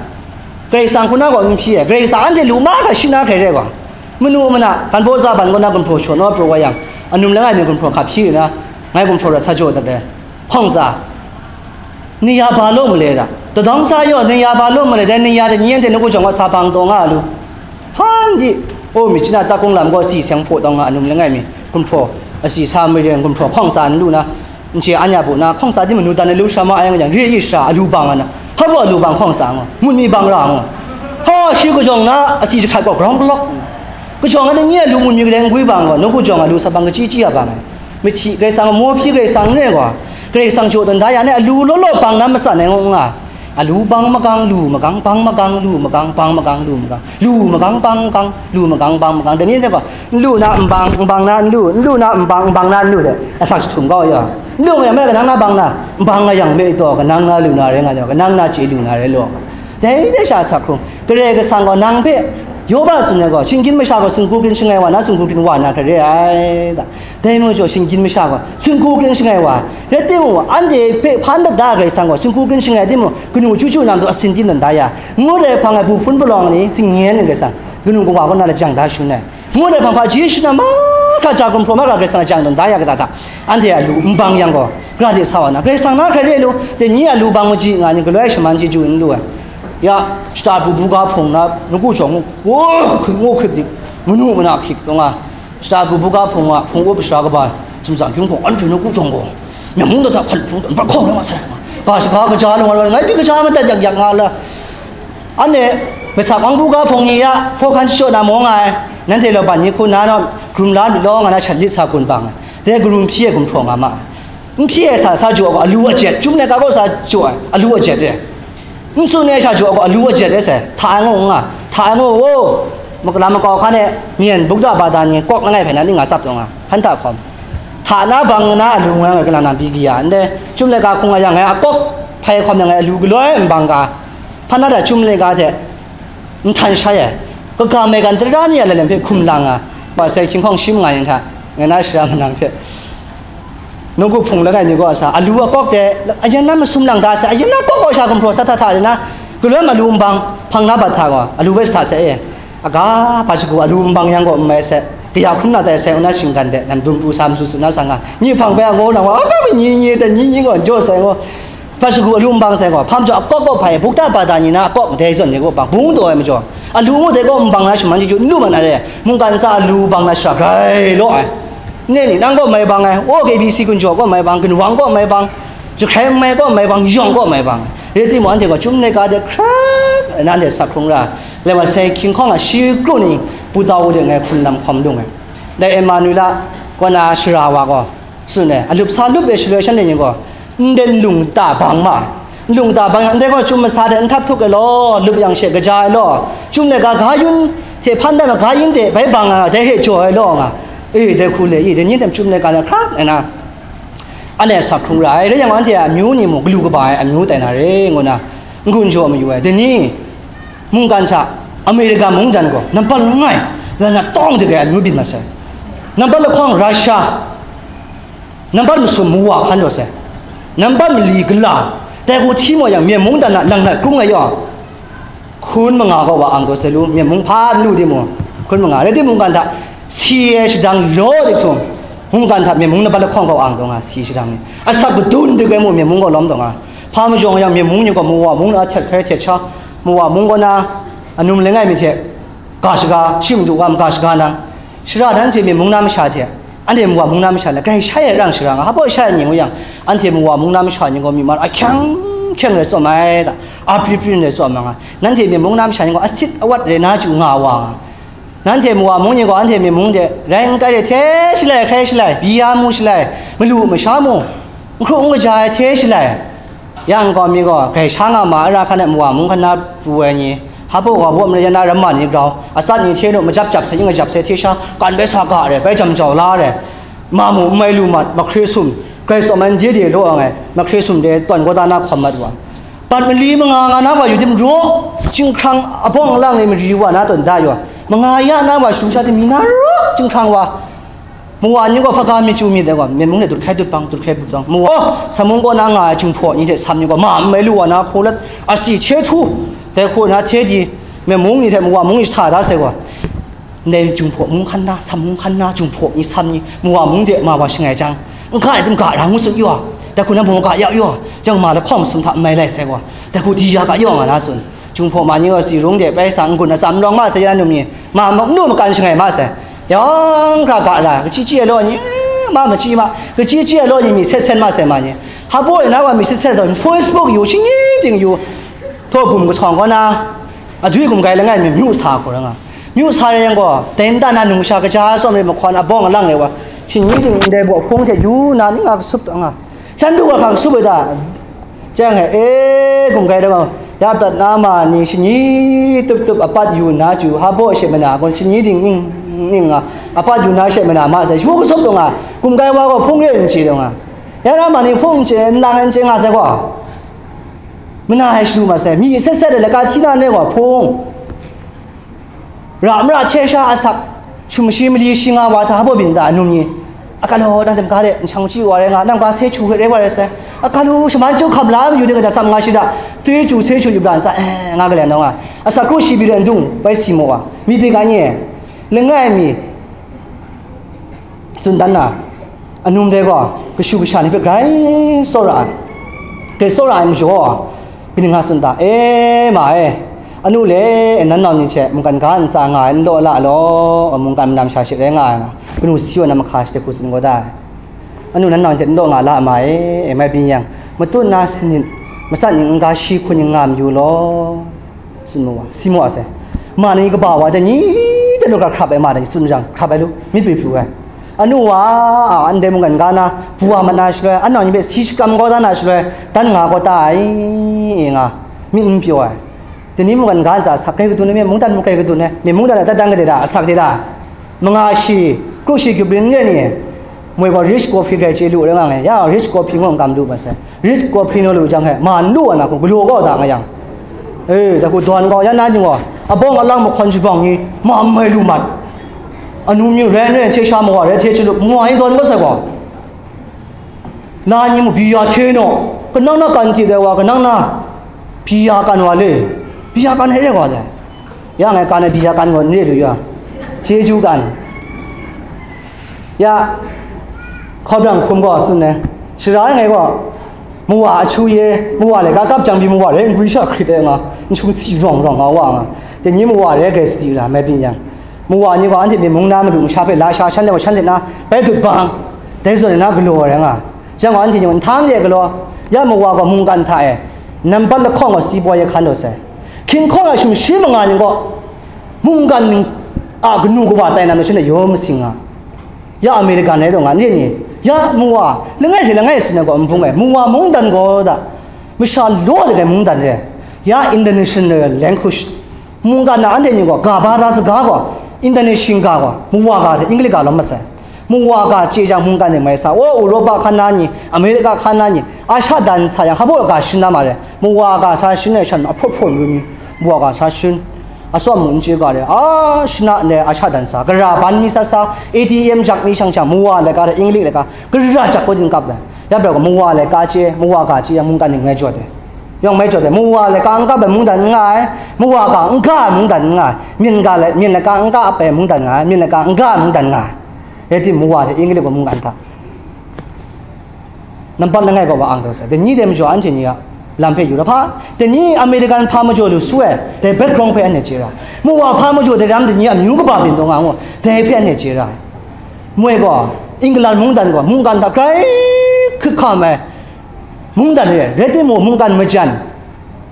Karai Kasang hku na gaw n hpyi ai, Karai Kasang anhte lu ma hkra shi na hkrai re ai gaw, manu mana, gan baw za ban kaw na gumhpraw shaw naw pru wa yang, anum langai mi gumhpraw hkap hpyi na, ngai gumhpraw rat sa jaw dat ai, hkawng tsa, ni ya ba law male ra, tadawng sa yaw, ni ya ba law male, dai ni ya de nyen de nawku jawng a sa bang taw nga a lu. Hpan di, o, mi china tak kung lam gaw si seng hpaw taw nga, anum langai mi gumhpraw, asi sa mi ren gumhpraw hkawng tsa n lu na, n chye an ya bu na, hkawng tsa di manu dan ai lu sha ma ai nga yang, re yi sha, alu bang ai na, hpa gaw alu bang hkawng tsa nga, mun mi bang ra nga, ha, shi kajawng na, asi jahkrat gaw grong galawk, kajawng ai ni a lu mun mi kadai n gwi bang gaw, nawku jawng a lu sa bang kachyi chyi ya bang ai. Mihti Karai Kasang, maw hpyi Karai Kasang n rai gaw, Karai Kasang jaw dan da ya ni, alu law law bang na matsan ai ngu nga, alu bang magang, lu magang, bang magang, lu magang, bang magang, lu magang, lu magang, bang magang, lu magang, bang magang, dai ni gaw, n lu na n bang, n bang na n lu, n lu na n bang, n bang na n lu de, asak jahtum kau ya. N lu nga yang, mai kanang na bang na, n bang nga yang, mai taw, kanang na lu na rai nga, kanang na chye lu na rai law. Dai de sha asak hkrung, Karai Kasang gaw nang hpe yaw ba tsun ai gaw, shinggyim masha gaw singgu kring shangai wa na, singgu kring wa na hkra re ai da. Dai mung jaw, shinggyim masha gaw singgu kring shangai wa, rai timung, anhte hpe hpan dat da ai Karai Kasang gaw singgu kring shangai timung, kanu chyu chyu na matu asin tim dan da ya, ngut ai hpang ai bu hpun palawng ni, singyen ai Karai Kasang, kanu kawa kaw na lajang da shangun ai. Ngut ai hpang hpaji shana mahkra, ja gumhpraw mahkra Karai Kasang a jang dan da ya kata hta, anhte a lu n bang yang gaw, gara de sa wa na, Karai Kasang na hkrai re lu, dai ni a lu bang maji nga ni, galoi shaman chyeju n lu ai. Ya, shata bu buga hpung na, nawku jawng ngu, ngu hkrit dik, manu mana hkrit taw nga, shata bu buga hpung a, hpung up shara kaba, sumsang hkying hpung, anhte nawku jawng gaw, myen mung dat hta hpan hpung dat, npat hkawng rai nga sai, ga shaga kaja lung nga, ngai pyi kaja madat yak yak nga la, Anhte masak wang buga hpung ni ya hkawhkan shachyaw na maw nga ai, nanhte law ban ni hku na naw, karum la myit law nga na shat lit sa gun bang ai, dai karum hpyi ai gumhpraw nga ma ai. N hpyi ai sa sa jaw gaw, alu ajet, Chyum laika kaw sa jaw ai, alu ajet re. N tsun ai sha jaw gaw, alu ajet re sai, hta ai ngu nga, hta ai ngu wo, makala makau hkan e, myen bukda bada ni kawk langai hpe na ning nga tsap taw nga, hkan hta hkawm. Hta na bang na alu nga ngai kalang na byi kaya, ndai Chyum laika hkung nga yang ngai akawk hpai hkawm yang ngai alu galoi n bang ga, Hpan na da Chyum laika hte nhtan shai ai, kaga maigan tara ni a lalem hpe hkum lang ai, wa sai hkying hkawng shi manga yin hta, ngai na shara manang hte, nawku hpung langai mi kaw sa, alu akawk de, ayan na masum lang da sai, ayan na kawk kaw sha gumhpraw sa hta hta rin na, galoi alu nbang hpang na bat hta gaw, alu bai sa hta sai e. Aga, hpa shagu alu nbang yang gaw n mai sai, kaya hkrum na tai sai, ngu na shinggan de, nam dum pru sa masu su na sang nga, nyi hpang bai a ngaw na wa, aga, nyi nyi de, nyi nyi gaw n jaw sai ngaw. Hpa shagu alu nbang sai gaw, hpa majaw akawk kaw hpai, bukta bada ni na akawk ndai zawn ni kaw bang, bung taw ai majaw, alu ngu dai kaw nbang na shaman chyeju n lu mat na re, mungkan ntsa alu bang na shara grai law ai. Nne ni nang kaw mai bang ai, O K B C gun jaw kaw mai bang, gunwang kaw mai bang, jahkrai mai kaw mai bang, yawng kaw mai bang, rai timung, anhte gaw Chyum laika de hkra, nanhte sak hkrung ra, lai wa sai hkying hkawng a shi kru ni, pu tau de ngai hkrun lam hkawm lung ai. Dai Emanuela kaw na shara wa gaw, tsun ai, alup sa lup ai shaloi shanhte ni gaw, ndai nlung ta bang ma ai. Nlung ta bang yang, ndai gaw Chyum masa de n htap htuk ai law, lup yang she kaja ai law, Chyum laika ga yun hte hpan dan ga yun hte bai bang ai, dai hte jaw ai law nga, e, dai hku le i, dai ni hte Chyum laika na hkrak ai na, anhte sak hkrung ra ai, rai yang anhte a amyu ni mung galu kaba ai amyu tai na re, ngu na, n-gun jaw mayu ai. Dai ni, mungkan hta, Amerika mungdan gaw, nampat langai, lanat tawng de ai amyu byin mat sai. Nampat lahkawng Russia, nampat masum mawa hkan rawt sai. Nampat mali gala, tai hku hti maw yang, myen mungdan a lang nat krung ai yaw, hkun manga gaw wa ang taw sai lu, myen mung hpa n lu timung, hkun manga, rai timung, mungkan hta si ai shadang law de htung, mungkan hta myen mung nampat lahkawng gaw ang taw nga, si shadang ni. Asak madun de ai mu, myen mung gaw lawm taw nga. Hpa majaw yang, myen mung ni gaw mawa mung na htet hkai htet sha, mawa mung gaw na, anum langai mi hte, ga shaga, shi madu wa maga shaga nang, shara dan hte myen mung na masha hte, anhte mawa mung na masha le, grai shai ai rang shara nga, hpa shai ai ni ngu yang, anhte mawa mung na masha ni gaw myi man ahkyang hkyang rai tsawm ai da, apri pri rai tsawm ai nga, nanhte myen mung na masha ni gaw asit awat rai na chyu nga wa nga, nanhte mawa mung ni gaw anhte myen mung de rai n kai re hte shalai hkrai shalai, byi ya mu shalai, malu masha mu, n hkru n kaja ai hte shalai, yang gaw mi gaw, grai sha nga ma ai ra hkan e mawa mung hkan na pru ai ni, hpa wa baw mare ya na ramma ni grau, atsat ni hte nu majap jap sai, yin ajap sai hte sha, kan bai sa ga re, bai jam jau la re, ma mu n mai lu mat, mahkre sum, grai tsawm ai n de de law ai, mahkre sum de tawn kau da na hkawm mat wa. Bat mali manga nga na wa yu tim raw, chyinghkrang abawng alang e mari wa na tawn da yaw, manga ya na wa shung sha tim mi na raw, chyinghkrang wa. Mawa ni gaw hpaga mi chyu mi dai gaw, myen mung de dut hkai dut bang, dut hkai dut bang. Mawa, oh, samung kaw na nga ai Jinghpaw ni hte sam ni gaw, ma n mai lu wa na hku let, asi hte htu, dai hku na hte di, myen mung ni hte mawa mung ni jahta da sai gaw, ndai Jinghpaw mung hkan na, sam mung hkan na, Jinghpaw ni, sam ni, mawa mung de ma wa shangai jang, n ga ai tim ga ra ngu tsun yu a, dai hku na mawa ga ya yu a, jang ma lahkawng masum hta n mai lai sai gaw, dai hku di ya ga yaw nga na tsun. Jinghpaw ma ni gaw si rung de bai sa n-gun atsam lawng ma sai, ya num ni, ma mak nu makan shangai ma sai. Yawng hkra ga la, kachyi chyi ai law ni, ma machyi ma, kachyi chyi ai law ni, mi set set ma sai ma ni. Hpa baw na wa mi set set taw, Facebook yu, shingni ting yu, htaw gum kahtawng kaw na, adwi gum gai langai mi myu sa hku ra nga. Myu sa re yang gaw, dai nta na nungsha kaja tsawm re mahkawn abawng alang re wa, shingni ting ndai baw hpung hte yu na, ning nga kasup taw nga. Chan du wa hkang sup ai ta, chyang e, e, gumgai daw, ya prat na ma ni shani tup tup apat yu na chyu, hpa baw she mana, gawn shani ding ning, ning nga, apat yu na she mana ma sai, shu kasawp dawng nga, gumgai wa gaw hpung re n chye dawng nga. Ya na ma ni hpung n chye, n lang n chye nga sai gaw, mana ai shu ma sai, mi set set ai laka hti na ne gaw hpung. Ra mara hte sha asak, shum shi mali shi nga wa hta, hpa byin da anum ni, a ga law, nang dem ga de, nshang chyu wa rai nga, nang ga se hkyu hkrit rai wa rai sai, a ga law, shaman chyu hkam la mayu de, ga da tsam nga shi da, tui chyu se hkyu yu bra n sa, eh, nga ga le nau nga, asak kru shi bi rai ndung, bai si maw wa, mi de ga nye, langai mi, tsun dan na, anum dai gaw, kashu kasha ni hpe grai tsawra ai, grai tsawra ai majaw, kaning nga tsun ta? E, ma e, anu le, nan nau ni hte mungkan ga ntsa nga ai n law la law, mungkan madam sha she rai nga ai, kanu si wa na mahka shi de hku tsun gaw da ai. Anu nan nau ni hte n law nga la ma e, e, mai byin yang, matut na sanit, matsat ning n ga shi hku ning nga mayu law. Tsun mu wa, si mu wa sai. Ma ni kaba wa dai ni, dai lu ga hkrap ai ma dai ni tsun jang, hkrap ai lu, myit pri pru ai. Anu wa, a, ndai mungkan ga na, bu wa mat na shaloi, anau ni hpe si shakram kau da na shaloi, dan nga kau ta ai, e nga, myit n pyaw ai. Dai ni mungkan ga ntsa asak kai kadun ai, mungdan mung kai kadun ai, myit mungdan a tat dan gade da, asak de da. Manga shi, kru shi kabrin re ni, moi gaw rich coffee grai chye lu rai nga ngai, ya rich coffee ngu n kam lu ma sai. Rich coffee naw lu jang he, ma n lu wa na hku, galaw kau da nga yang. E, dai hku dawn kau, ya na ni gaw, abawng alang mahkawn shabawng ni, ma n mai lu mat. Anu myu rai n rai, hte sha mawa rai, hte chyalup, mawa ni dawn kau sai gaw. La ni mu, bi ya hte naw, kanang na kan ti dai wa, kanang na, bi ya kan wa le, bi ya kan hte rai wa dai. Ya ngai kan ai bi ya kan gaw n re lu ya, chyeju kan. Ya, hkawt brang hkum gaw tsun ai, shara ai ngai gaw, mawa ahtu ye, mawa laika kap jang pyi mawa rai n gwi sha hkrit ai nga, n htung si rawng rawng nga wa nga, dai ni mawa rai grai sadi ra, mai byin yang, mawa ni gaw anhte myit mung na madu masha hpe la sha, shanhte gaw shanhte na bai dut bang, dai zawn na galaw ai rai nga, jang gaw anhte ni gaw nhtang de galaw, ya mawa gaw mungkan hta e, nambat lahkawng gaw si baw ye hkan taw sai, hkying hkawng a sumshi manga ni gaw, mungkan ning a kanu kawa tai na mashin e yawm masing nga, ya American rai taw nga, n re ni, ya mawa, langai hte langai tsun ai gaw n bung ai, mawa mungdan gaw da, masha law de ai mungdan re, ya international language, mungkan na anhte ni gaw, ga ba da saga gaw, international ga gaw, mawa ga hte English ga lawm masai, mawa ga chye jang mungkan de mai sa, o, Europa hkan na ni, America hkan na ni, Asha dan sa yang, hpa baw ga shin na ma re, mawa ga sa shin ai shan ahpraw hpraw n ru ni, mawa ga sa shin, atsawm mu n chye ga re, a, shana ndai a sha dan sa, gara ban mi sa sa, A T M jak mi shang shang, mawa laika hte English laika, gara jak kau din kap ai. Ya prai gaw, mawa laika chye, mawa ga chye yang mungdan ning mai jaw ai. Yawng mai jaw ai, mawa laika n kap ai mungdan n nga ai, mawa ga n ga ai mungdan n nga ai, myin ga lai, myin laika n kap ai mungdan nga ai, myin laika n ga ai mungdan nga ai. Rai timung, mawa hte English gaw mungkan hta. Nambat langai gaw wa ang taw sai. Dai ni dai majaw anhte ni a lam hpe yu ra hpa, dai ni American hpa majaw lu su ai, dai background hpe anhte chye ra. Mawa hpa majaw dai lam dai ni amyu kaba byin taw nga ngu, dai hpe anhte chye ra. Moi gaw, England mungdan gaw, mungkan hta grai hkrit hkam ai mungdan re, rai timung, mungkan majan,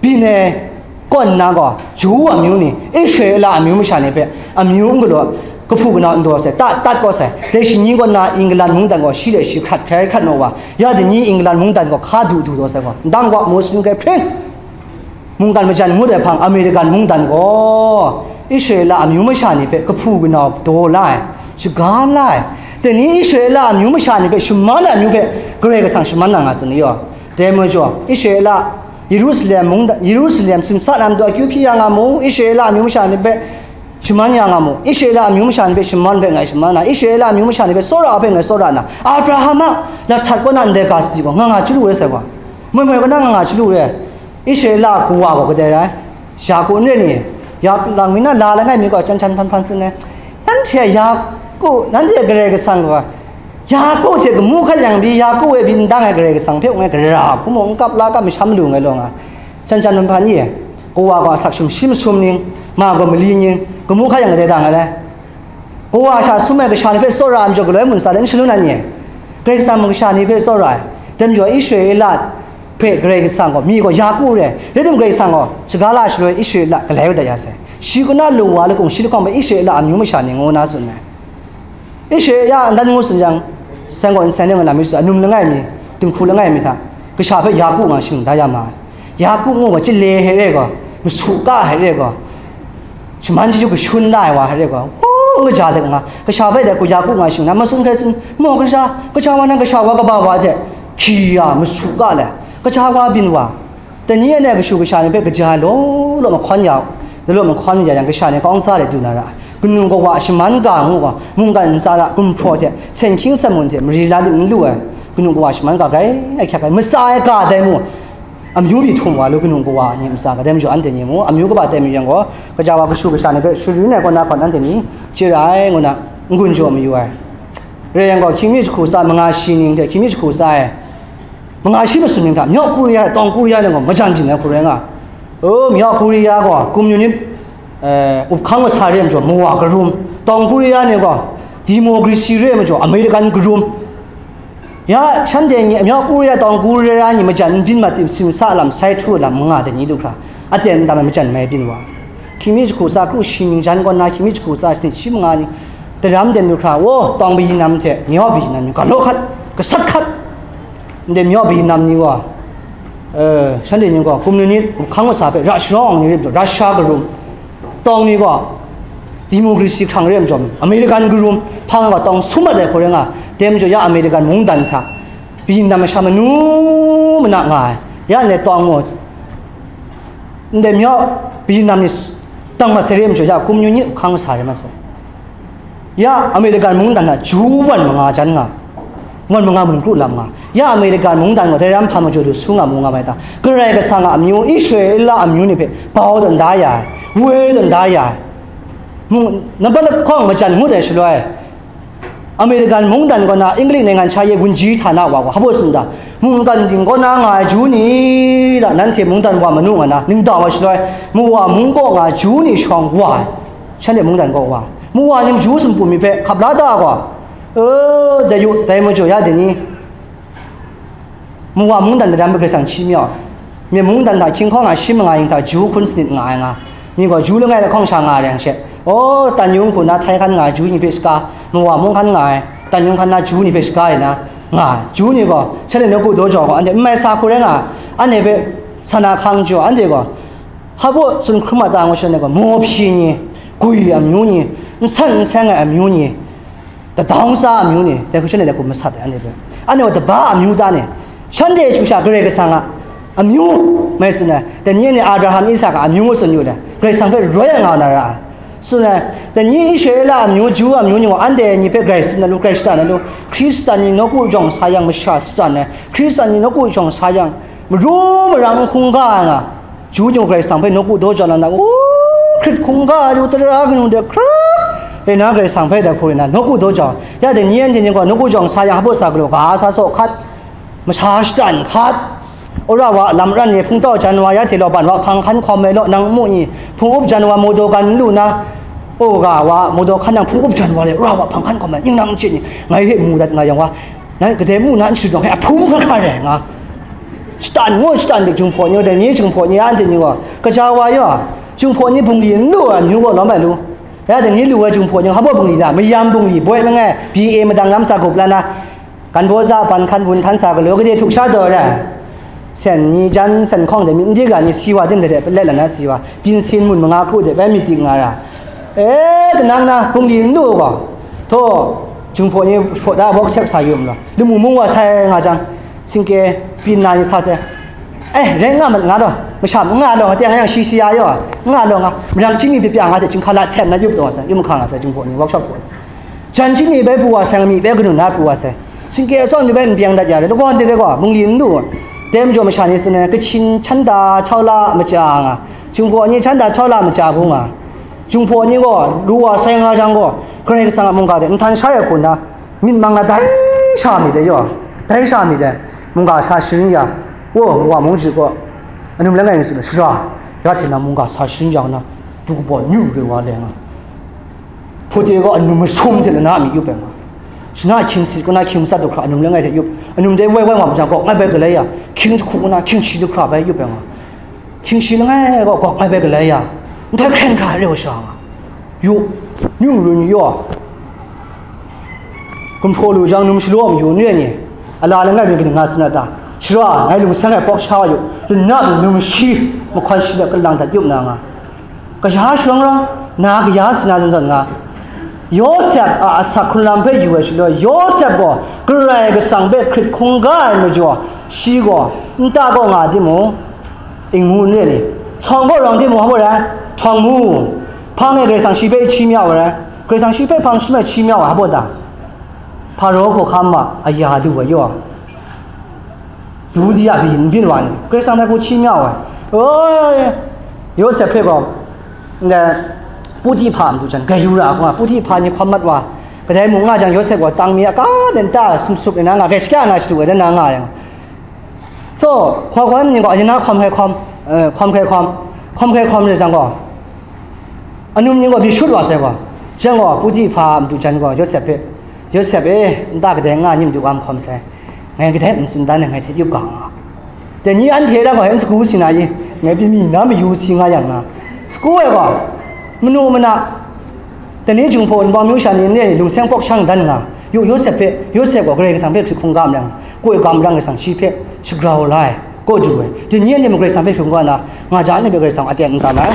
byin ai kaw nna gaw, Ju amyu ni, Israela amyu masha ni hpe amyu n galaw, kahpu kanau n daw sai, ta, tat kau sai, dai shani kaw nna England mungdan gaw shi de shi hkrat hkrai hkrat naw wa, ya dai ni England mungdan gaw hka du du daw sai gaw, ndang gaw Muslim hkrai hpring, mungkan majan ngut ai hpang American mungdan gaw, Israela amyu masha ni hpe kahpu kanau daw la ai, shaga la ai, dai ni Israela amyu masha ni hpe shaman ai amyu hpe Karai Kasang shaman na nga tsun ni yaw? Dai majaw, Israela, Yerusalem mungdan, Yerusalem simsa na matu akyu hpyi ya nga mu, Israela amyu masha ni hpe Shaman ya nga mu, Israela amyu masha ni hpe shaman hpe ngai shaman na, Israela amyu masha ni hpe tsawra hpe ngai tsawra na, Abraham a lahtat kaw na ndai ga sadi gaw nga nga chyalu ai sai gaw, moi moi kaw na nga nga chyalu ai. Israela kawa gaw kadai rai? Yaku n re ni? Ya lang mi na la langai mi gaw chan chan hpan hpan tsun ai. Nanhte a Yaku, nanhte a Karai Kasang gaw, Yaku hte kamu hkat yang pyi, Yaku e byin dang ai Karai Kasang hpe ngai gara hku mung n kap la kap masham lu ngai law nga, chan chan hpan hpan i, kawa gaw asak shum shi masum ning, ma gaw mali ning, kamu hkat yang kadai dang ai lai? Kawa sha sum ai kasha ni hpe tsawra ai majaw galoi mun sa le n shangun ai ni? Karai Kasang mung kasha ni hpe tsawra ai. Dai majaw Israela hpe Karai Kasang gaw mi gaw Yaku re, rai tim Karai Kasang gaw shaga la shaloi Israela galai kau dat ya sai. Shi kaw na lung wa lakung shi lahkawng hpe Israela amyu masha ni ngu na tsun ai. Israela a ndan ngu tsun yang, seng gaw nseng ning lam mi tsun, anum langai mi, dinghku langai mi hta, kasha hpe Yaku nga shing da ya ma ai. Yaku ngu gaw, chale hte re gaw, masu ka hte re gaw, shaman chyu kashun da ai wa hte re gaw, hku n kaja let nga, kasha hpe dai hku Yaku nga shing na, matsun hkrai tsun, maw kasha, kaja wa nang kasha wa kaba wa hte hkyi ya, masu ka le, kaja wa byin wa, dai ni anhte kashu kasha ni hpe kaja law law mahkawn ya u, law law mahkawn ya yang, kasha ni kawng sa de du na ra ai. Kanu kawa a shaman ga ngu gaw, mungkan ntsa ra gumhpraw hte, sen hkying sanmun hte, mari la lit n lu ai, kanu kawa a shaman ga grai ahkyak ai, matsa ai ga dai mu, amyu myi htum wa lu kanu kawa ni matsa ga dai majaw, anhte ni mu, amyu kaba tai mayu yang gaw, kaja wa kashu kasha ni hpe sharin ai kaw na hkawt anhte ni chye ra ai, ngu na n-gun jaw mayu ai. Rai yang gaw, hkying mi jahku tsa manga shi ning hte hkying mi jahku tsa e, manga shi masum ning hta, Myaw Korea, Tawng Korea ni gaw majan byin ai hku rai nga. O, Myaw Korea gaw communist, eh, up hkang masa re ai majaw, mawa karum. Tawng Korea ni gaw democracy re ai majaw, American karum. Ya, shanhte ni, Myaw Korea, Tawng Korea ni majan n byin mat tim, simsa lam, sai htu lam, manga dai ni du hkra, aten n tam ai majan mai byin wa. Hkying mi jahku tsa kru shi ning jan kaw na, hkying mi jahku tsa sanit shi manga ni, daram den du hkra, o, Tawng Bayi Nam hte Myaw Bayi Nam ni galaw hkat, gasat hkat. Ndai Myaw Bayi Nam ni gaw, eh, shanhte ni gaw, communist hkang masa hpe ra sharawng ai ni re ai majaw, Russia karum, Tawng ni gaw, democracy hkrang re ai majaw, American karum, hpang gaw Tawng sum mat ai hku rai nga, dai majaw ya American mungdan hta, Bayi Nam masha manu mana nga ai, ya ndai Tawng gaw, ndai Myaw Bayi Nam ni tang masai re ai majaw, ya communist hkang masa rai masai. Ya American mungdan hta Jew wan manga jan nga, wan manga mun kru lam nga. Ya American mungdan gaw dai ram hpa majaw lu su nga mu nga mai ta? Karai Kasang a amyu, Israela amyu ni hpe bau tawn da ya ai, woi tawn da ya ai. Mung, nampat lahkawng majan ngut ai shaloi, American mungdan kaw na English naingan sha ye wunji htana wa gaw, hpa baw tsun da, mungkan ting kaw na nga ai Jew ni da, nanhte mungdan wa manu nga na, ningdang wa shaloi, mawa mung kaw nga ai Jew ni shawng wa ai, shanhte mungdan kaw wa ai. Mawa ni maju sumpu mi hpe hkap la da gaw, e, dai yu, dai majaw ya dai ni? Mawa mungdan daram hpe Karai Kasang hti mi ai. Myen mungdan hta hkying hkawng a shi manga yin hta Ju hkun sanit nga ai nga. Mi gaw Ju langai lahkawng sha nga ai yang she, aw, Tanyung hku na Thai hkan nga ai Ju ni hpe shaga, Mawa mung hkan nga ai, Tanyung hkan na Ju ni hpe shaga ai na nga ai. Ju ni gaw, shanhte nawku daw jau gaw, anhte n mai sa hku rai nga ai. Anhte hpe sa na hkang jaw, anhte gaw, hpa baw tsun hkrum a ta ngu shanhte gaw, mawhpyi ni, gwi amyu ni, n san n seng ai amyu ni, tadawng tsa amyu ni, dai hku shanhte dai hku masat ai, anhte hpe. Anhte gaw taba amyu ta ni, shanhte chyu sha Karai Kasang a amyu mai tsun ai, dai ni anhte Abraham, Isak a amyu ngu tsun yu le, Karai Kasang hpe roi ai nga na ra ai. Tsun ai, dai ni Israela amyu, Ju amyu ni gaw, anhte ni hpe grai tsun na lu, grai shada na lu, Hkristan ni nawku jawng sa yang masha shada ai, Hkristan ni nawku jawng sa yang, maru marang hkungga ai nga, Ju ni gaw Karai Kasang hpe nawku daw jau na, u, hkrit hkungga ai lu, tara kanu de hkra, rai na Karai Kasang hpe dai hku rai na, nawku daw jau. Ya dai ni anhte ni gaw, nawku jawng sa yang, hpa baw sa galaw, ga sa saw hkat, masha shatan hkat, wora wa lam ran ni, hpungtau jan wa, ya hte law ban wa, hpang hkan hkawm ai law, nang nmu ni, hpung up jan wa, mawdaw gan n lu na, o, ga wa, mawdaw hkan nang hpung up jan wa le, wora wa, hpang hkan hkawm ai, ning nang n chye ni, ngai hte mu dat nga yang wa, nang kadai mu na n shadawng hpe, ahpung hkra hkra rai nga. Shatan ngu, shatan de, Jinghpaw ni, dai ni Jinghpaw ni, anhte ni gaw, kaja wa yaw, Jinghpaw ni bungli n lu ai amyu gaw lawm ai lu. Ya dai ni lu ai Jinghpaw ni, hpa baw bungli da, mayam bungli, boi langai, B A madang lam sa gup la na, Kanbaw za ban hkan bun htan sa galaw, gade htuk sha taw ai. Sen mi jan, sen hkawng de, myit n di ga ni, si wa ting de, de, let la na si wa, byin sin mun manga hku de, bai myit dik nga ra. E, kanang na, bungli n lu gaw, htaw, Jinghpaw ni hpaw da, bawk sek sa yu mu law, lamu mung wa sai nga jang, singke, pyin na ni sa sai. Eh, rai nga mat nga law, Masha n nga lawng, teng yang shi shi ya yaw, n nga lawng a, marang chyinghmi pyi pya nga hte chyinghka la hten na yup taw wa sai, yup mahkra nga sai, Jinghpaw ni workshop hku. Jan chyinghmi bai pru wa sai, ngami bai kanun na pru wa sai, singke atsawm ni bai n byeng dat ya le, lagawn de gaw, bungli n lu. Dai majaw masha ni tsun ai, Kachin chanda chau la maja nga, Jinghpaw ni chanda chau la maja hku nga, Jinghpaw ni gaw, lu wa sai nga jang gaw, Karai Kasang a mungga de nhtan sha ya hku nna, myit mang na dai sha mi de yaw, dai sha mi de, mungga sa sharin ya, wo, wa mung ji gaw, anum langai mi tsun ai, shara, ya hte na mungga sa sharin ya nna, du kabaw nyu re wa leng a, hput e gaw anum masum hte lana mi yup ai nga, shana hkying sit kaw na hkying matsat du hkra anum langai hte yup, anum dai wai wai wa maja gaw ngai bai galai ya, hkying jahku kaw na hkying shi du hkra bai yup ai nga, hkying shi langai gaw gawk ngai bai galai ya, nhtoi hkren hkra re wa sha nga, yu, nyu run yaw, gumhpraw lu jang num shalaw mayu n re ni, ala langai mi kaning nga tsun a ta? Shara, ngai lungsang e pawk sha wa yu, lanap ni num shi, mahkawn shi de kalang dat yup na nga, kasha shalawng rawng, na kaya sina zawn zawn nga, Yawsep a asak hkrun lam hpe yu ai shaloi, Yawsep gaw Karai Kasang hpe hkrit hkungga ai majaw, shi gaw nta kaw nga timung, ingmu n re ni, htawng kaw rawng timung, hpa rai, htawng mu, hpang e Karai Kasang shi hpe hti mi ya wa rai, Karai Kasang shi hpe hpang shi mai hti mi ya wa, hpa ta? Hparaw hkawhkam ma aya lu ai yaw, du di a byin byin wa ni, Karai Kasang dai hku hti mi ya wa, oi, Yawsep hpe gaw, ndai, Puti hpa matu jan, gai yu ra hkra, Puti hpa ni hkawm mat wa, kadai mung nga jang, Yawsep gaw tang mi a ka nta sum sup ai na nga, gai shakya na shadu ai na nga ai. Taw, hkawhkam ni gaw, ayin na hkawm hkrai hkawm, eh, hkawm hkrai hkawm, hkawm hkrai hkawm re jang gaw, anum ni gaw mi shut wa sai gaw, jang gaw, Puti hpa matu jan gaw, Yawsep hpe, Yawsep e, nta kadai nga ni matu wa n hkawm sai, ngai kadai n tsun dan ai, ngai hte yup ga nga. Dai ni anhte da gaw, n sagu si na i, ngai pyi mi na mayu si nga yang nga, sagu ai gaw, manu mana, Dai ni Jinghpaw Wunpawng myu sha ni n re, lungseng pawk shang dan nga, yu, Yawsep hpe, Yawsep gaw Karai Kasang hpe hkrit hkungga marang, koi ga marang Karai Kasang shi hpe shagrau la ai, kaw du ai. Dai ni anhte mung Karai Kasang hpe hkrit hkungga na, nga ja anhte hpe Karai Kasang aten n tam ai.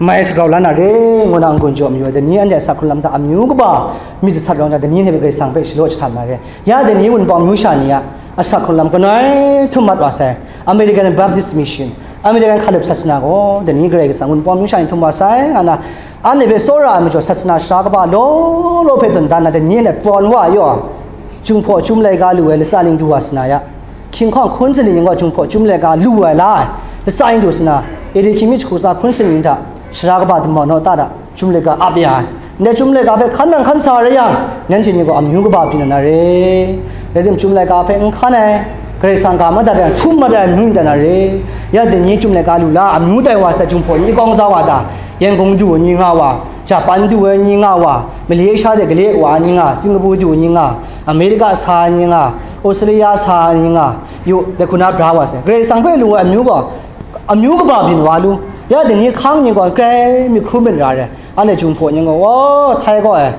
Mai shagrau la na re, ngu na n-gun jaw mayu ai. Dai ni anhte asak hkrun lam hta amyu kaba myit jasat rawng jang, dai ni anhte hpe Karai Kasang hpe shalaw jahtan na re. Ya dai ni Wunpawng myu sha ni a asak hkrun lam kanoi htum mat wa sai, American Baptist Mission, American Hkalup Sasana gaw, dai ni Karai Kasang Wunpawng myu sha ni htum wa sai, nga na, anhte hpe tsawra ai majaw, sasana sara kaba law law hpe dun dan na, dai ni anhte prawn wa yaw, Jinghpaw Chyum Laika lu ai latsa ning du wa sa na ya, hkying hkawng hkun sanit ning gaw Jinghpaw Chyum Laika lu ai la ai, latsa ning du sa na, A D hkying mi jahku tsa hkun sanit ning hta, sara kaba damau naw ta hta, Chyum Laika ap ya ai. Ndai Chyum Laika hpe hkan nang hkan sa rai yang, nanhte ni gaw amyu kaba byin na na re. Rai tim, Chyum Laika hpe n hkan ai, Karai Kasang ga madat ai, htum mat ai amyu n dan na re. Ya dai ni Chyum Laika lu la, amyu tai wa sai, Jinghpaw ni kawng sa wa ta? Yangon du ai ni nga wa, Japan du ai ni nga wa, Malaysia de gale wa ai ni nga, Singapore du ai ni nga, America sa ai ni nga, Australia sa ai ni nga, yu, dai hku na bra wa sai. Karai Kasang hpe lu ai amyu gaw, amyu kaba byin wa lu. Ya dai ni hkang ni gaw, grai myit hkrum myit ra re. Anhte Jinghpaw ni gaw, wa, Thai gaw ai,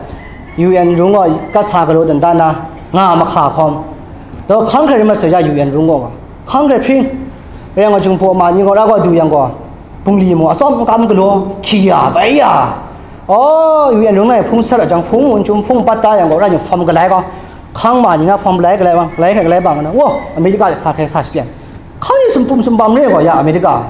U N rung gaw kat sa galaw dan dan na, nga mahka hkawm. Daw hkang hkrai rai mat sai ya, U N rung gaw, hkang hkrai hpring. Rai yang gaw, Jinghpaw ma ni gaw, ra gaw du yang gaw, bungli mung atsawm n kam galaw, hkyi ya, bai ya. Aw, U N rung na e hpung sat a jang, hpung wun chyum, hpung pat da yang gaw, rai ni hpawm galai gaw, hkang ma ni na hpawm galai, galai bang, galai hkrai galai bang, nga na, wa, America de sa hkrai sa shapyan. Hkang ni sumpum sumpam re gaw, ya America.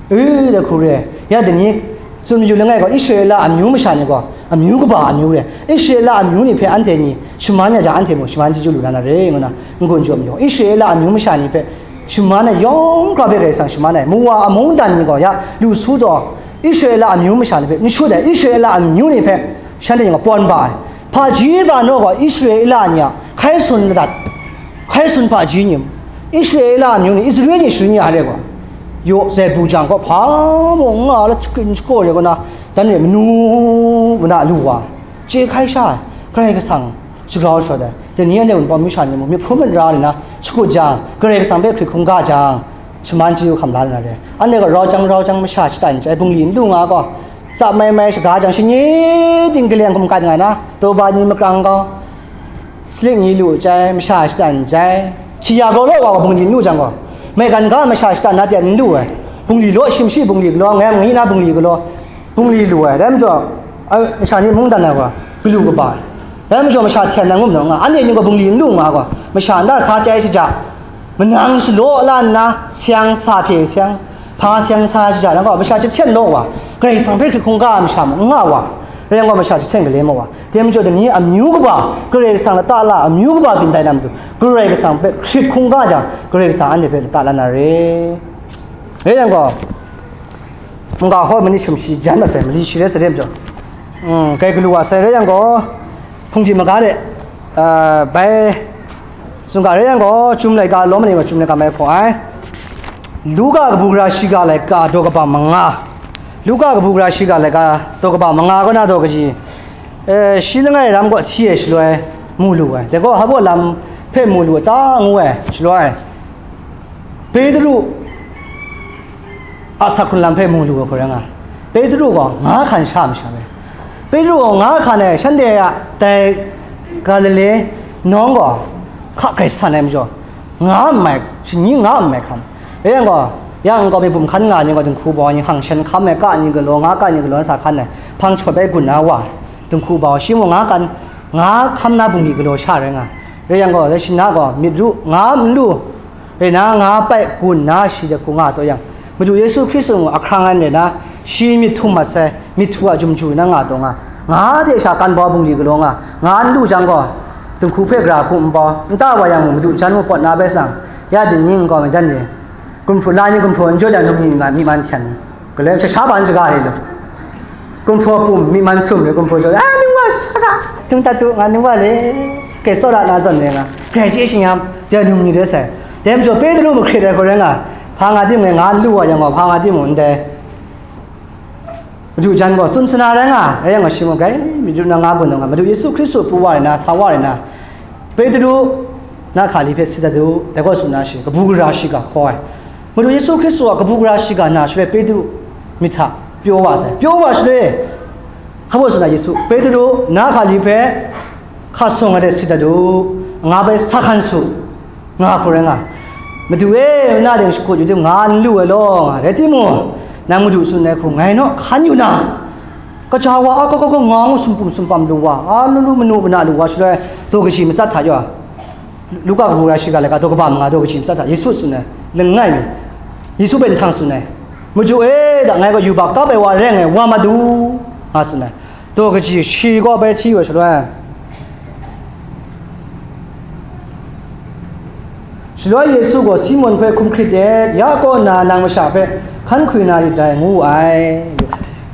E, dai hku re, ya dai ni, tsun mayu langai gaw, Israela amyu masha ni gaw, amyu kaba amyu re. Israela amyu ni hpe anhte ni shaman ya jang, anhte mung shaman chyeju lu na na re, ngu na n-gun jaw mayu. Israela amyu masha ni hpe shaman ai yawng hkra hpe Karai Kasang shaman ai. Muwa a mungdan ni gaw ya lu su taw, Israela amyu masha ni hpe n shut ai. Israela amyu ni hpe shanhte ni gaw pawn ba ai. Hpaji Faro gaw Israela ni a hkai sun ladat, hkai sun hpaji ni, Israela amyu ni, Israel ni sharin ya re gaw, yaw, zai bu jang gaw, hpa mung n nga la, shakrin shakaw re gaw na, dan re manu mana lu wa, chye hkai sha ai, Karai Kasang shagrau shawt ai. Dai ni anhte Wunpawng myu sha ni mung, myit hkrum myit ra nna, shakut jang, Karai Kasang hpe hkrit hkungga jang, shaman chyeju hkam la lu na re. Anhte gaw rau jang rau jang masha shatan chyai, bungli n lu nga gaw, tsa mai mai shaga jang, shani ting kaleng hkum kat nga na, tawba ni makrang gaw, Salik ni lu chyai, masha shatan chyai. Hkyi ya gaw law wa gaw bungli n lu jang gaw, maigan ga masha shatan na ten n lu ai. Bungli law, shim shi bungli galaw, ngai ngi na bungli galaw, bungli lu ai. Dai majaw, a, masha ni mungdan ai gaw, galu kaba ai. Dai majaw masha hten ai ngu majaw nga, anhte ni gaw bungli n lu nga gaw, masha nta sa chyai shaja, manang shalaw la nna, seng sa hpye seng, Hpa seng sa shaja na gaw, masha chyahten law wa, Karai Kasang hpe hkrit hkungga ai masha mung n nga wa, rai yang gaw, masha chyahten gale maw wa. Dai majaw, dai ni amyu kaba, Karai Kasang lata la amyu kaba byin tai na matu, Karai Kasang hpe hkrit hkungga jang, Karai Kasang anhte hpe lata la na re. Rai yang gaw, mungga hawt mani shum shi jan masai, mali shi rai sa re majaw, mm, kai galu wa sai, rai yang gaw, hpungji maga de, ah, bai, tsun ga rai yang gaw, Chyum laika lawm maning gaw, Chyum laika mai hpaw ai. Luka kabu gara shiga laika daw kaba manga. Luka kabu gara shiga laika daw kaba manga kaw na daw kaji, eh, shi langai ram kaw hti ai shaloi mu lu ai. Dai gaw, hpa lam hpe mu lu ai ta ngu ai shaloi, Petru a sak hkrun lam hpe mu lu ai hku rai nga. Petru gaw nga hkan sha masha rai. Petru gaw nga hkan ai shanhte a dai Galile nawng gaw hka grai san ai majaw, nga n mai, shani nga n mai hkam. Rai yang gaw, ya nkau mi bum hkan nga ai ni gaw, dinghku bau ni hkang shan hkam ai ka ni galaw, nga ka ni galaw na sa hkan ai, hpang jahpawt bai gun na wa, dinghku bau shi mung nga kan, nga hkam na bungli galaw sha rai nga. Rai yang gaw, dai shi na gaw, myit ru, nga n lu, rai na, nga pai gun na shi de hku nga taw yang, Madu Yesu Hkristu mung ahkrang ai rai na, shi myit htum mat sai, myit htu a jumju na nga taw nga, nga de sha kan bau bungli galaw nga, nga n lu jang gaw, dinghku hpe gara hku n bau, nta wa yang mung, madu jan mung pawt na bai sang, ya ding ning nkau mi dan re, gumhpraw la ni gumhpraw n jaw dan, num ni myi man hten, galoi sha sha ban shaga re lu. Gumhpraw pum, myi man sum re, gumhpraw jaw, a, ning wa shaka, tung tat tu, nga ning wa le, kai tsawra na zawn re nga, grai chye shi nyam, dai num ni re sai. Dai majaw Petru mahkrit ai hku rai nga, hpa nga timung nga lu wa yang gaw, hpa nga timung ndai. Madu jan gaw tsun sana rai nga, rai yang gaw shi mung grai, myit ru na nga gun nga, Madu Yesu Hkristu pru wa rai na, sa wa rai na, Petru, na hka li hpe sit dat u, dai gaw tsun na shi, kabu gara shiga hkaw ai. Madu Yesu Hkristu a kabu gara shiga na shaloi Petru myit hta pyaw wa sai. Pyaw wa shaloi, hpa baw tsun na Yesu, Petru, na hka li hpe hka sawng ai de sit dat u, nga bai sa hkan su, nga hku rai nga. Madu e, na ding shakut yu tim, nga n lu ai law, nga rai timung, nang Madu tsun ai hku ngai naw hkan yu na, kaja wa a, ka, ka, ka, nga ngu sumpum sumpam lu wa, a, lu lu manu mana lu wa, shaloi daw kaji matsat hta yaw, Luka kabu gara shiga laika daw kaba manga daw kaji matsat hta Yesu tsun ai, langai mi, Yesu hpe nhtang tsun ai, Madu e, da ngai gaw yubak kap ai wa rai ngai, wa Madu, nga tsun ai. Daw kaji shi kaw bai hti wa shaloi, Shaloi Yesu gaw Simon hpe hkum hkrit let, ya kaw nna nang masha hpe hkan hkwi na rit dai, ngu wu ai.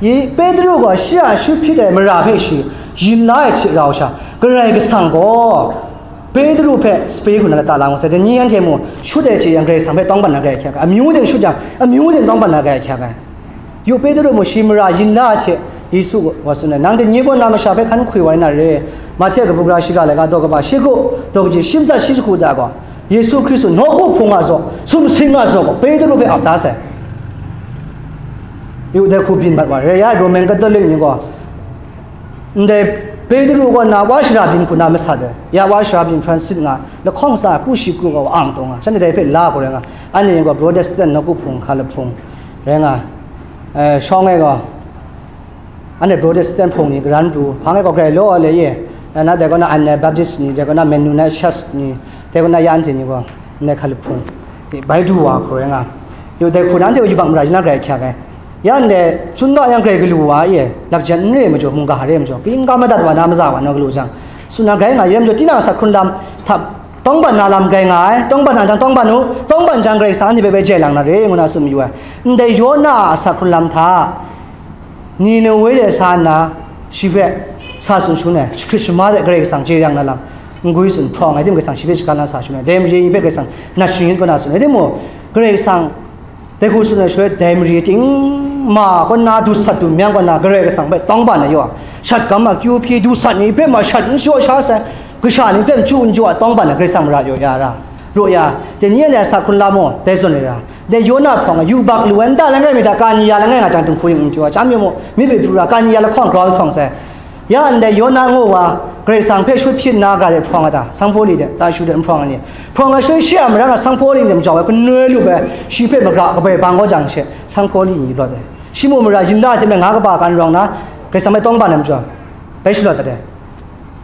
Yi, Petru gaw shi a shut hpyit ai mara hpe shi yin la ai hte rau sha, Karai Kasang gaw Petru hpe sape hku na lata la ngu sai. Dai ni anhte mung shut ai hte yang Karai Kasang hpe tawng ban na grai ahkyak ai. Amyu ting shut yang, amyu ting tawng ban na grai ahkyak ai. Yu Petru mung shi mara yin la ai hte Yesu gaw tsun ai, nang dai ni gaw na masha hpe hkan hkwi wa rin na re. Mahte kabu gara shiga laika daw kaba shi hku, daw kaji shi matsat shi jahku da gaw, Yesu Hkristu nawku hpung a zaw, sumsing a zaw gaw Petru hpe ap da sai. Yu dai hku byin mat wa, rai ya, Roman Catholic ni gaw, ndai Petru gaw na wa shara byin hku na masat ai, ya wa shara byin Francis nga, lahkawng tsa ku shi ku gaw ang taw nga, shanhte dai hpe la hku rai nga, anhte gaw Protestant nawku hpung hka lahpung rai nga, eh, shawng e gaw, anhte Protestant hpung ni karan pru, hpang e gaw grai law le ye, na, na dai kaw na Anabaptist ni, dai kaw na Mennonite Church ni, dai kaw na ya anhte ni gaw, ndai hka lahpung, bai du wa hku rai nga, yu dai hku na anhte gaw yubak mara yin na grai ahkyak ai. Ya ndai, chun ga yang grai galu wa e, lakjan n re majaw, mungga re majaw, kaning ga madat wa na, maza wa na galu jang, tsun na grai nga, ya majaw, tinang a sak hkrun lam hta tawng ban na lam grai nga ai, tawng ban na jang tawng ban u, tawng ban jang Karai Kasang anhte hpe bai jai lang na re, ngu na tsun mayu ai. Ndai Yona a sak hkrun lam hta, Ninewe de sa nna, shi hpe sa tsun shangun ai, hkrit shama de Karai Kasang jeyang na lam, n-gwi tsun hprawng ai tim, Karai Kasang shi hpe shaga na sa shangun ai, dai mare ni hpe Karai Kasang nat shingrin kaw na tsun ai, timung, Karai Kasang dai hku tsun ai shaloi, dai mare ting ma kaw na, du sat du myang kaw na, Karai Kasang hpe tawng ban ai yaw, shat gam akyu hpyi du sat ni hpe ma shat n shaw sha sai, kasha ni hpe n chyu n jaw ai tawng ban ai Karai Kasang mara yaw ya ra, raw ya, dai ni anhte a sa hkrun lam mung, dai zawn ai ra, dai Yona hprawng ai, yubak lu ai nta langai mi hta, kani ya langai nga jang dinghku yin n pyaw ai, chyam yu mu, myit hpe pru ra, kani ya lahkawng grau sawng sai, Ya ndai Yona ngu wa, Karai Kasang hpe shut hpyit na ga de hprawng ai ta? Sanghpawli de, Tarshu de n hprawng ai ni? Hprawng ai shaloi shi a marang a Sanghpawli ni majaw ai, kanoi lup ai, shi hpe magra kabai bang kau jang she, Sanghpawli ni lawt ai. Shi mung mara yin la ai hte maren nga kaba kan rawng na, Karai Kasang hpe tawng ban ai majaw, bai shalawt dat ai.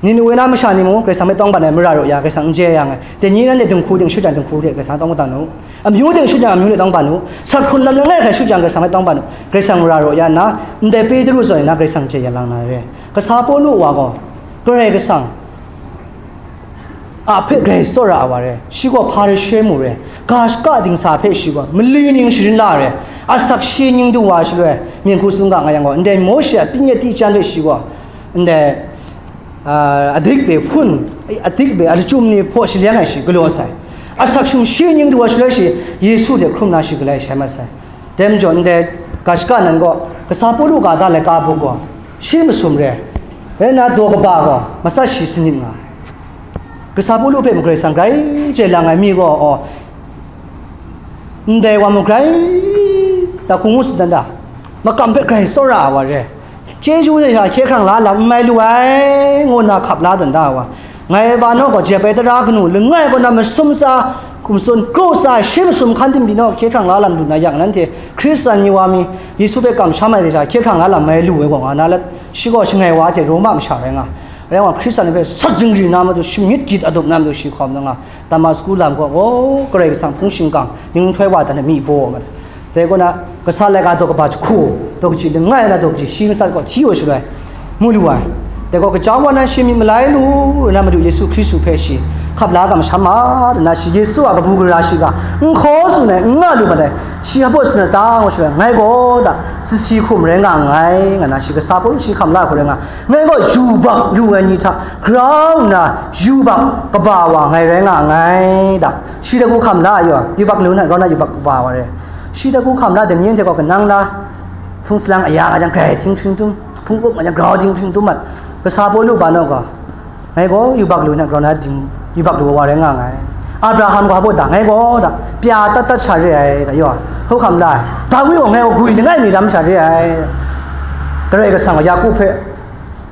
Ninewe na masha ni mung Karai Kasang hpe tawng ban ai mara raw ya, Karai Kasang n chye yang ai. Dai ni nanhte dinghku ding shut jang dinghku hte Karai Kasang tawng dan u. Amyu ding shut jang amyu hte tawng ban u. Sak hkrun lam langai hkrai shut jang Karai Kasang hpe tawng ban u. Karai Kasang mara raw ya nna, ndai Petru zawn na Karai Kasang chye ya lang na re. Kasa Pawlu wa gaw, Karai Kasang a hpe grai tsawra ai wa re. Shi gaw Hparishe mu re. Ga shaka dingsa hpe shi gaw mali ning sharin la re. Asak shi ning du wa shaloi, myen hku sung ga nga yang gaw, ndai Mawshe a pyi nyet ti jan hpe shi gaw, ndai, a, adik be hpun, adik be a lachyum ni hpaw shaleng ai shi galaw sai. Asak shum shi ning du wa shaloi shi Yesu hte hkrum na shi galai shai mat sai. Dai majaw ndai ga shaka nan gaw, kasa Pawlu ga da laika buk gaw, shi masum re, rai nna daw kaba gaw, matsat shi sanit nga ai. Kasa Pawlu hpe mung Karai Kasang grai chye lang ai mi gaw, aw, ndai wa mung grai, da hkung ngu tsun dan da, makam hpe grai tsawra ai wa re. Chyeju hte sha hkye hkrang la lam n mai lu ai, ngu nna hkap la dan da ai wa. Ngai ba naw gaw jep ai tara kanu langai kaw na masum tsa, hkum tsun kru tsa, shi masum hkan tim pyi naw hkye hkrang la lam lu na yang, nanhte Hkristan ni wa mi, Yesu hpe kamsham ai hte sha hkye hkrang la lam mai lu ai gaw nga na let, shi gaw shangai wa hte Roma masha rai nga. Rai wa, Hkristan ni hpe sat zingri na matu, shamyit gyit adup na matu shi hkawm na nga, Damasku lam gaw, o, Karai Kasang hpung shingkang, ning nhtoi wa dan ai mi baw mat. Dai kaw na, kasa laika daw kaba jahku, daw kaji langai na daw kaji shi matsat gaw hti wa shaloi, mu lu ai. Dai gaw, gaja wa na shi myit malai lu, na Madu Yesu Hkristu hpe shi hkap la kamsham ma, na shi Yesu a kabu gara shiga, n hkaw tsun ai, n nga lu mat ai, shi hpa tsun ai ta, ngu shaloi, ngai gaw da, sasi hkum rai nga nngai, nga na shi kasa hpung shi hkam la hku rai nga, ngai gaw yubak lu ai ni hta grau nna yubak kaba wa ngai rai nga nngai da, shi hta hku hkam la ai yaw, yubak lu na grau nna yubak kaba wa rai. Shi hta hku hkam la, dai ni anhte gaw kanang la, hpung salang aya nga jang, grai ting hpring tum, hpung up nga jang, grau ting hpring tum mat. Kasa Pawlu ba naw gaw, ngai gaw yubak lu na grau na ding, yubak lu wa rai nga nngai. Abraham gaw hpa da, ngai gaw da, pya tat tat sha re ai, da yaw, hku hkam la ai. Dawi gaw ngai gaw gwi langai mi lam sha re ai. Karai Kasang gaw Yaku hpe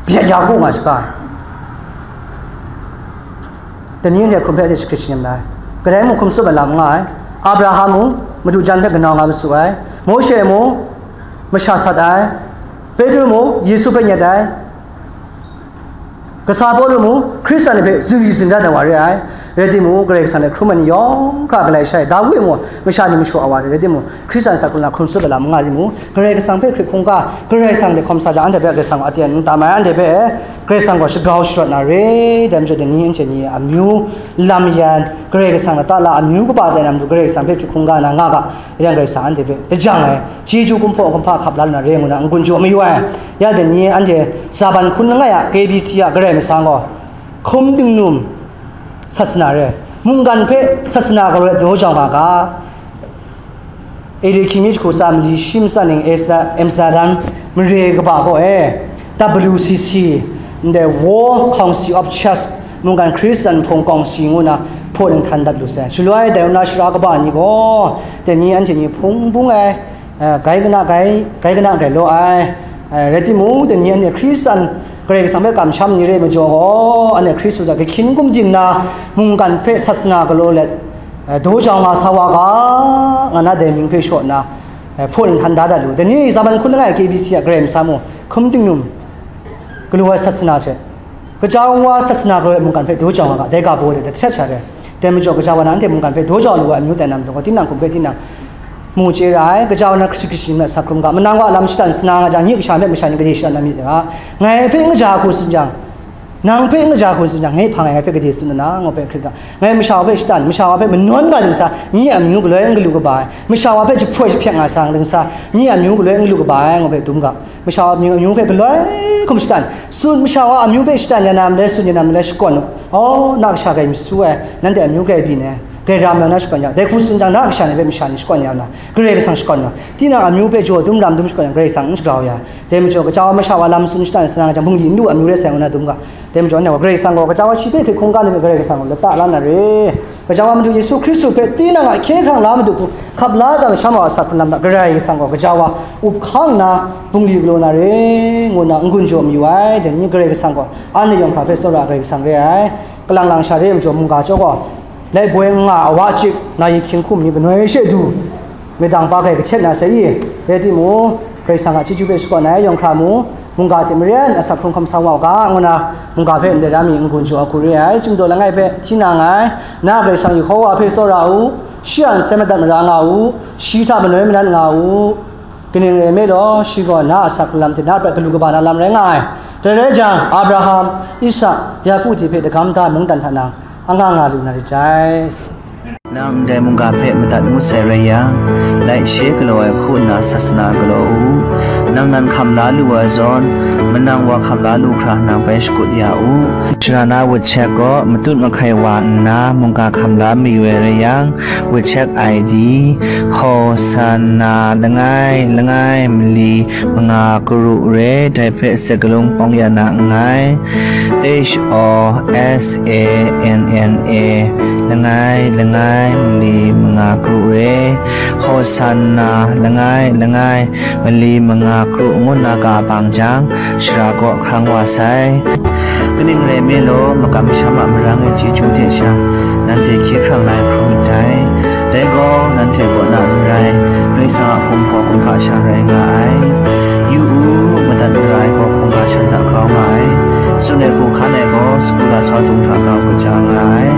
byin Yaku nga saga ai. Dai ni anhte hkum hpe anhte shakrit shanim la ai. Kadai mung hkum tsup ai lam n nga ai. Abraham mung, madu jan hpe kanau nga masu ai. Mawshe mung, masha sat ai. Petru mung, Yesu hpe nyet ai. Kasa Pawlu mung, Hkristan ni hpe zingri zingrat ai wa re ai. Rai timung, Karai Kasang hte hkrum ai ni yawng hkra galai shai. Dawi mung, masha ni mashaw ai wa re. Rai timung, Hkristan sa hkrung na hkrum tsup ai lam n nga timung, Karai Kasang hpe hkrit hkungga, Karai Kasang hte hkawm sa jang, anhte hpe Karai Kasang gaw aten n tam ai, anhte hpe Karai Kasang gaw shagrau sharawt na re, dai majaw dai ni anhte ni a amyu lam yan, Karai Kasang lata la amyu kaba dai na matu Karai Kasang hpe hkrit hkungga na nga ga, yang Karai Kasang anhte hpe lajang ai, chyeju kumhpaw kumhpa hkap la lu na re ngu na n-gun jaw mayu ai. Ya dai ni anhte zaban hkun langai a K B C a Karai masang gaw, hkum dingnum sasana re, mungkan hpe sasana galaw daw jau nga ga, A D hkying mi jahku tsa mali shi matsa ning Amsterdam mare kaba gaw e, W C C, ndai World Council of Church, mungkan Hkristan hpung kawngsi ngu na hpaw ning htan dat lu sai. Shaloi dai nna sara kaba ni gaw, dai ni anhte ni hpung bung ai, eh, gai kana gai, gai kana gai law ai, eh, rai timung, dai ni anhte Hkristan Karai Kasang hpe kamsham ni re ai majaw gaw, anhte Hkristu hta kahkyin gumdin na, mungkan hpe sasana galaw let, eh, daw jau nga sa wa ga, nga na dai mying hpe shaw nna, eh, hpaw ning htan da dat lu. Dai ni zaban hkun langai K B C a Karai masang mung, hkum dingnum galaw ai sasana hte, gaja wa sasana galaw ai mungkan hpe daw jau nga ga, dai ga baw de, dai htet sha de. Dai majaw gaja wa na anhte mungkan hpe daw jau lu ai amyu tai na matu gaw, tinang hkum hpe tinang mu chye ra ai, gaja wa na hkrit hkrit shing na sa hkrum ga, manang wa lam shatan sa na nga jang, nye kasha hpe masha ni gade shatan na myit ga, ngai hpe n kaja hku tsun jang, nang hpe n kaja hku tsun jang, ngai hpang ai ngai hpe gade tsun na, ngu hpe hkrit ga, ngai masha wa hpe shatan, masha wa hpe manawn nga ding sa, nye amyu galoi n galu kaba ai, masha wa hpe jahpoi jahpyek nga sang ding sa, nye amyu galoi n galu kaba ai, ngu hpe dum ga, masha wa amyu, amyu hpe galoi hkum shatan, tsun, masha wa amyu hpe shatan ya na malai, tsun ya na malai, shakawn u. Aw, na kasha grai masu ai, nanhte amyu grai byin ai, grai ram yang na shakawn ya, dai hku tsun jang, na kasha ni hpe masha ni shakawn ya na, Karai Kasang shakawn na, tinang amyu hpe jaw dum ram dum shakawn yang, Karai Kasang n shagrau ya. Dai majaw, gaja wa masha wa lam tsun shatan sa na jang, bungli n lu amyu rai sai ngu na dum ga. Dai majaw, anhte gaw Karai Kasang gaw, gaja wa shi hpe hkrit hkungga ni hpe Karai Kasang gaw lata la na re. Gaja wa Madu Yesu Hkristu hpe tinang a hkye hkrang la madu hku hkap la ai kamsham wa a sak hkrun lam hta, Karai Kasang gaw gaja wa up hkang nna, bungli galaw na re, ngu nna n-gun jaw mayu ai. Dai ni Karai Kasang gaw, anhte yawng hkra hpe tsawra ai Karai Kasang re ai. Kalang lang sha re ai majaw, mungga chyawm gaw, laiboi n nga a wa chik, na yin hkying hkum ni kanoi she du, medang pa hkrai kahtet na sai i, rai timung, Karai Kasang a chyeju hpe shakawn ai, yawng hkra mung, Mungga hte maren asak hkrung hkam sa wa u ga, ngu na mungga hpe ndai ra mi n-gun jaw ai hku re ai. Chyum daw langai hpe hti na nngai, na Karai Kasang Yehowa hpe tsawra u, shi a nsen madat mara nga u, shi hta manoi manat nga u, kaning rai nme law, shi gaw na a asak lam hte na a prat galu kaba na lam rai nga ai. Dai rai jang, Abraham, Isak, Yaku hte hpe dagam da mungdan hta nang, anga nga lu na rit ai. Nang ndai mungga hpe madat ngut sai rai yang, laishe galaw ai hku nna sasana galaw u. Nang nan hkam la lu ai zawn, manang wa hkam la lu hkra nang bai shakut ya u. Sara na WeChat gaw matut mahkai wa nna mungga hkam la mayu ai rai yang, WeChat I D, Hosanna langai langai mali manga karu re, dai hpe sakalung pawng ya na nngai. H O S A N N A, langai langai mali manga karu re, Hosanna langai langai mali manga karu ngu na ga bang jang, sara kaw hkrang wa sai. Kaning rai nme law, makam masham a marang e chyeju hte sha, nanhte hkye hkrang la ai hkrum myit dai. Dai gaw, nanhte kaw na n rai, Karai Kasang a hpung hpaw hkungga sha rai nga ai. Yu u, madat mara ai gaw hkungga shan hta grau nga ai. Tsun ai hku hkan ai gaw, sagu lasau dung hta grau kaja nga ai.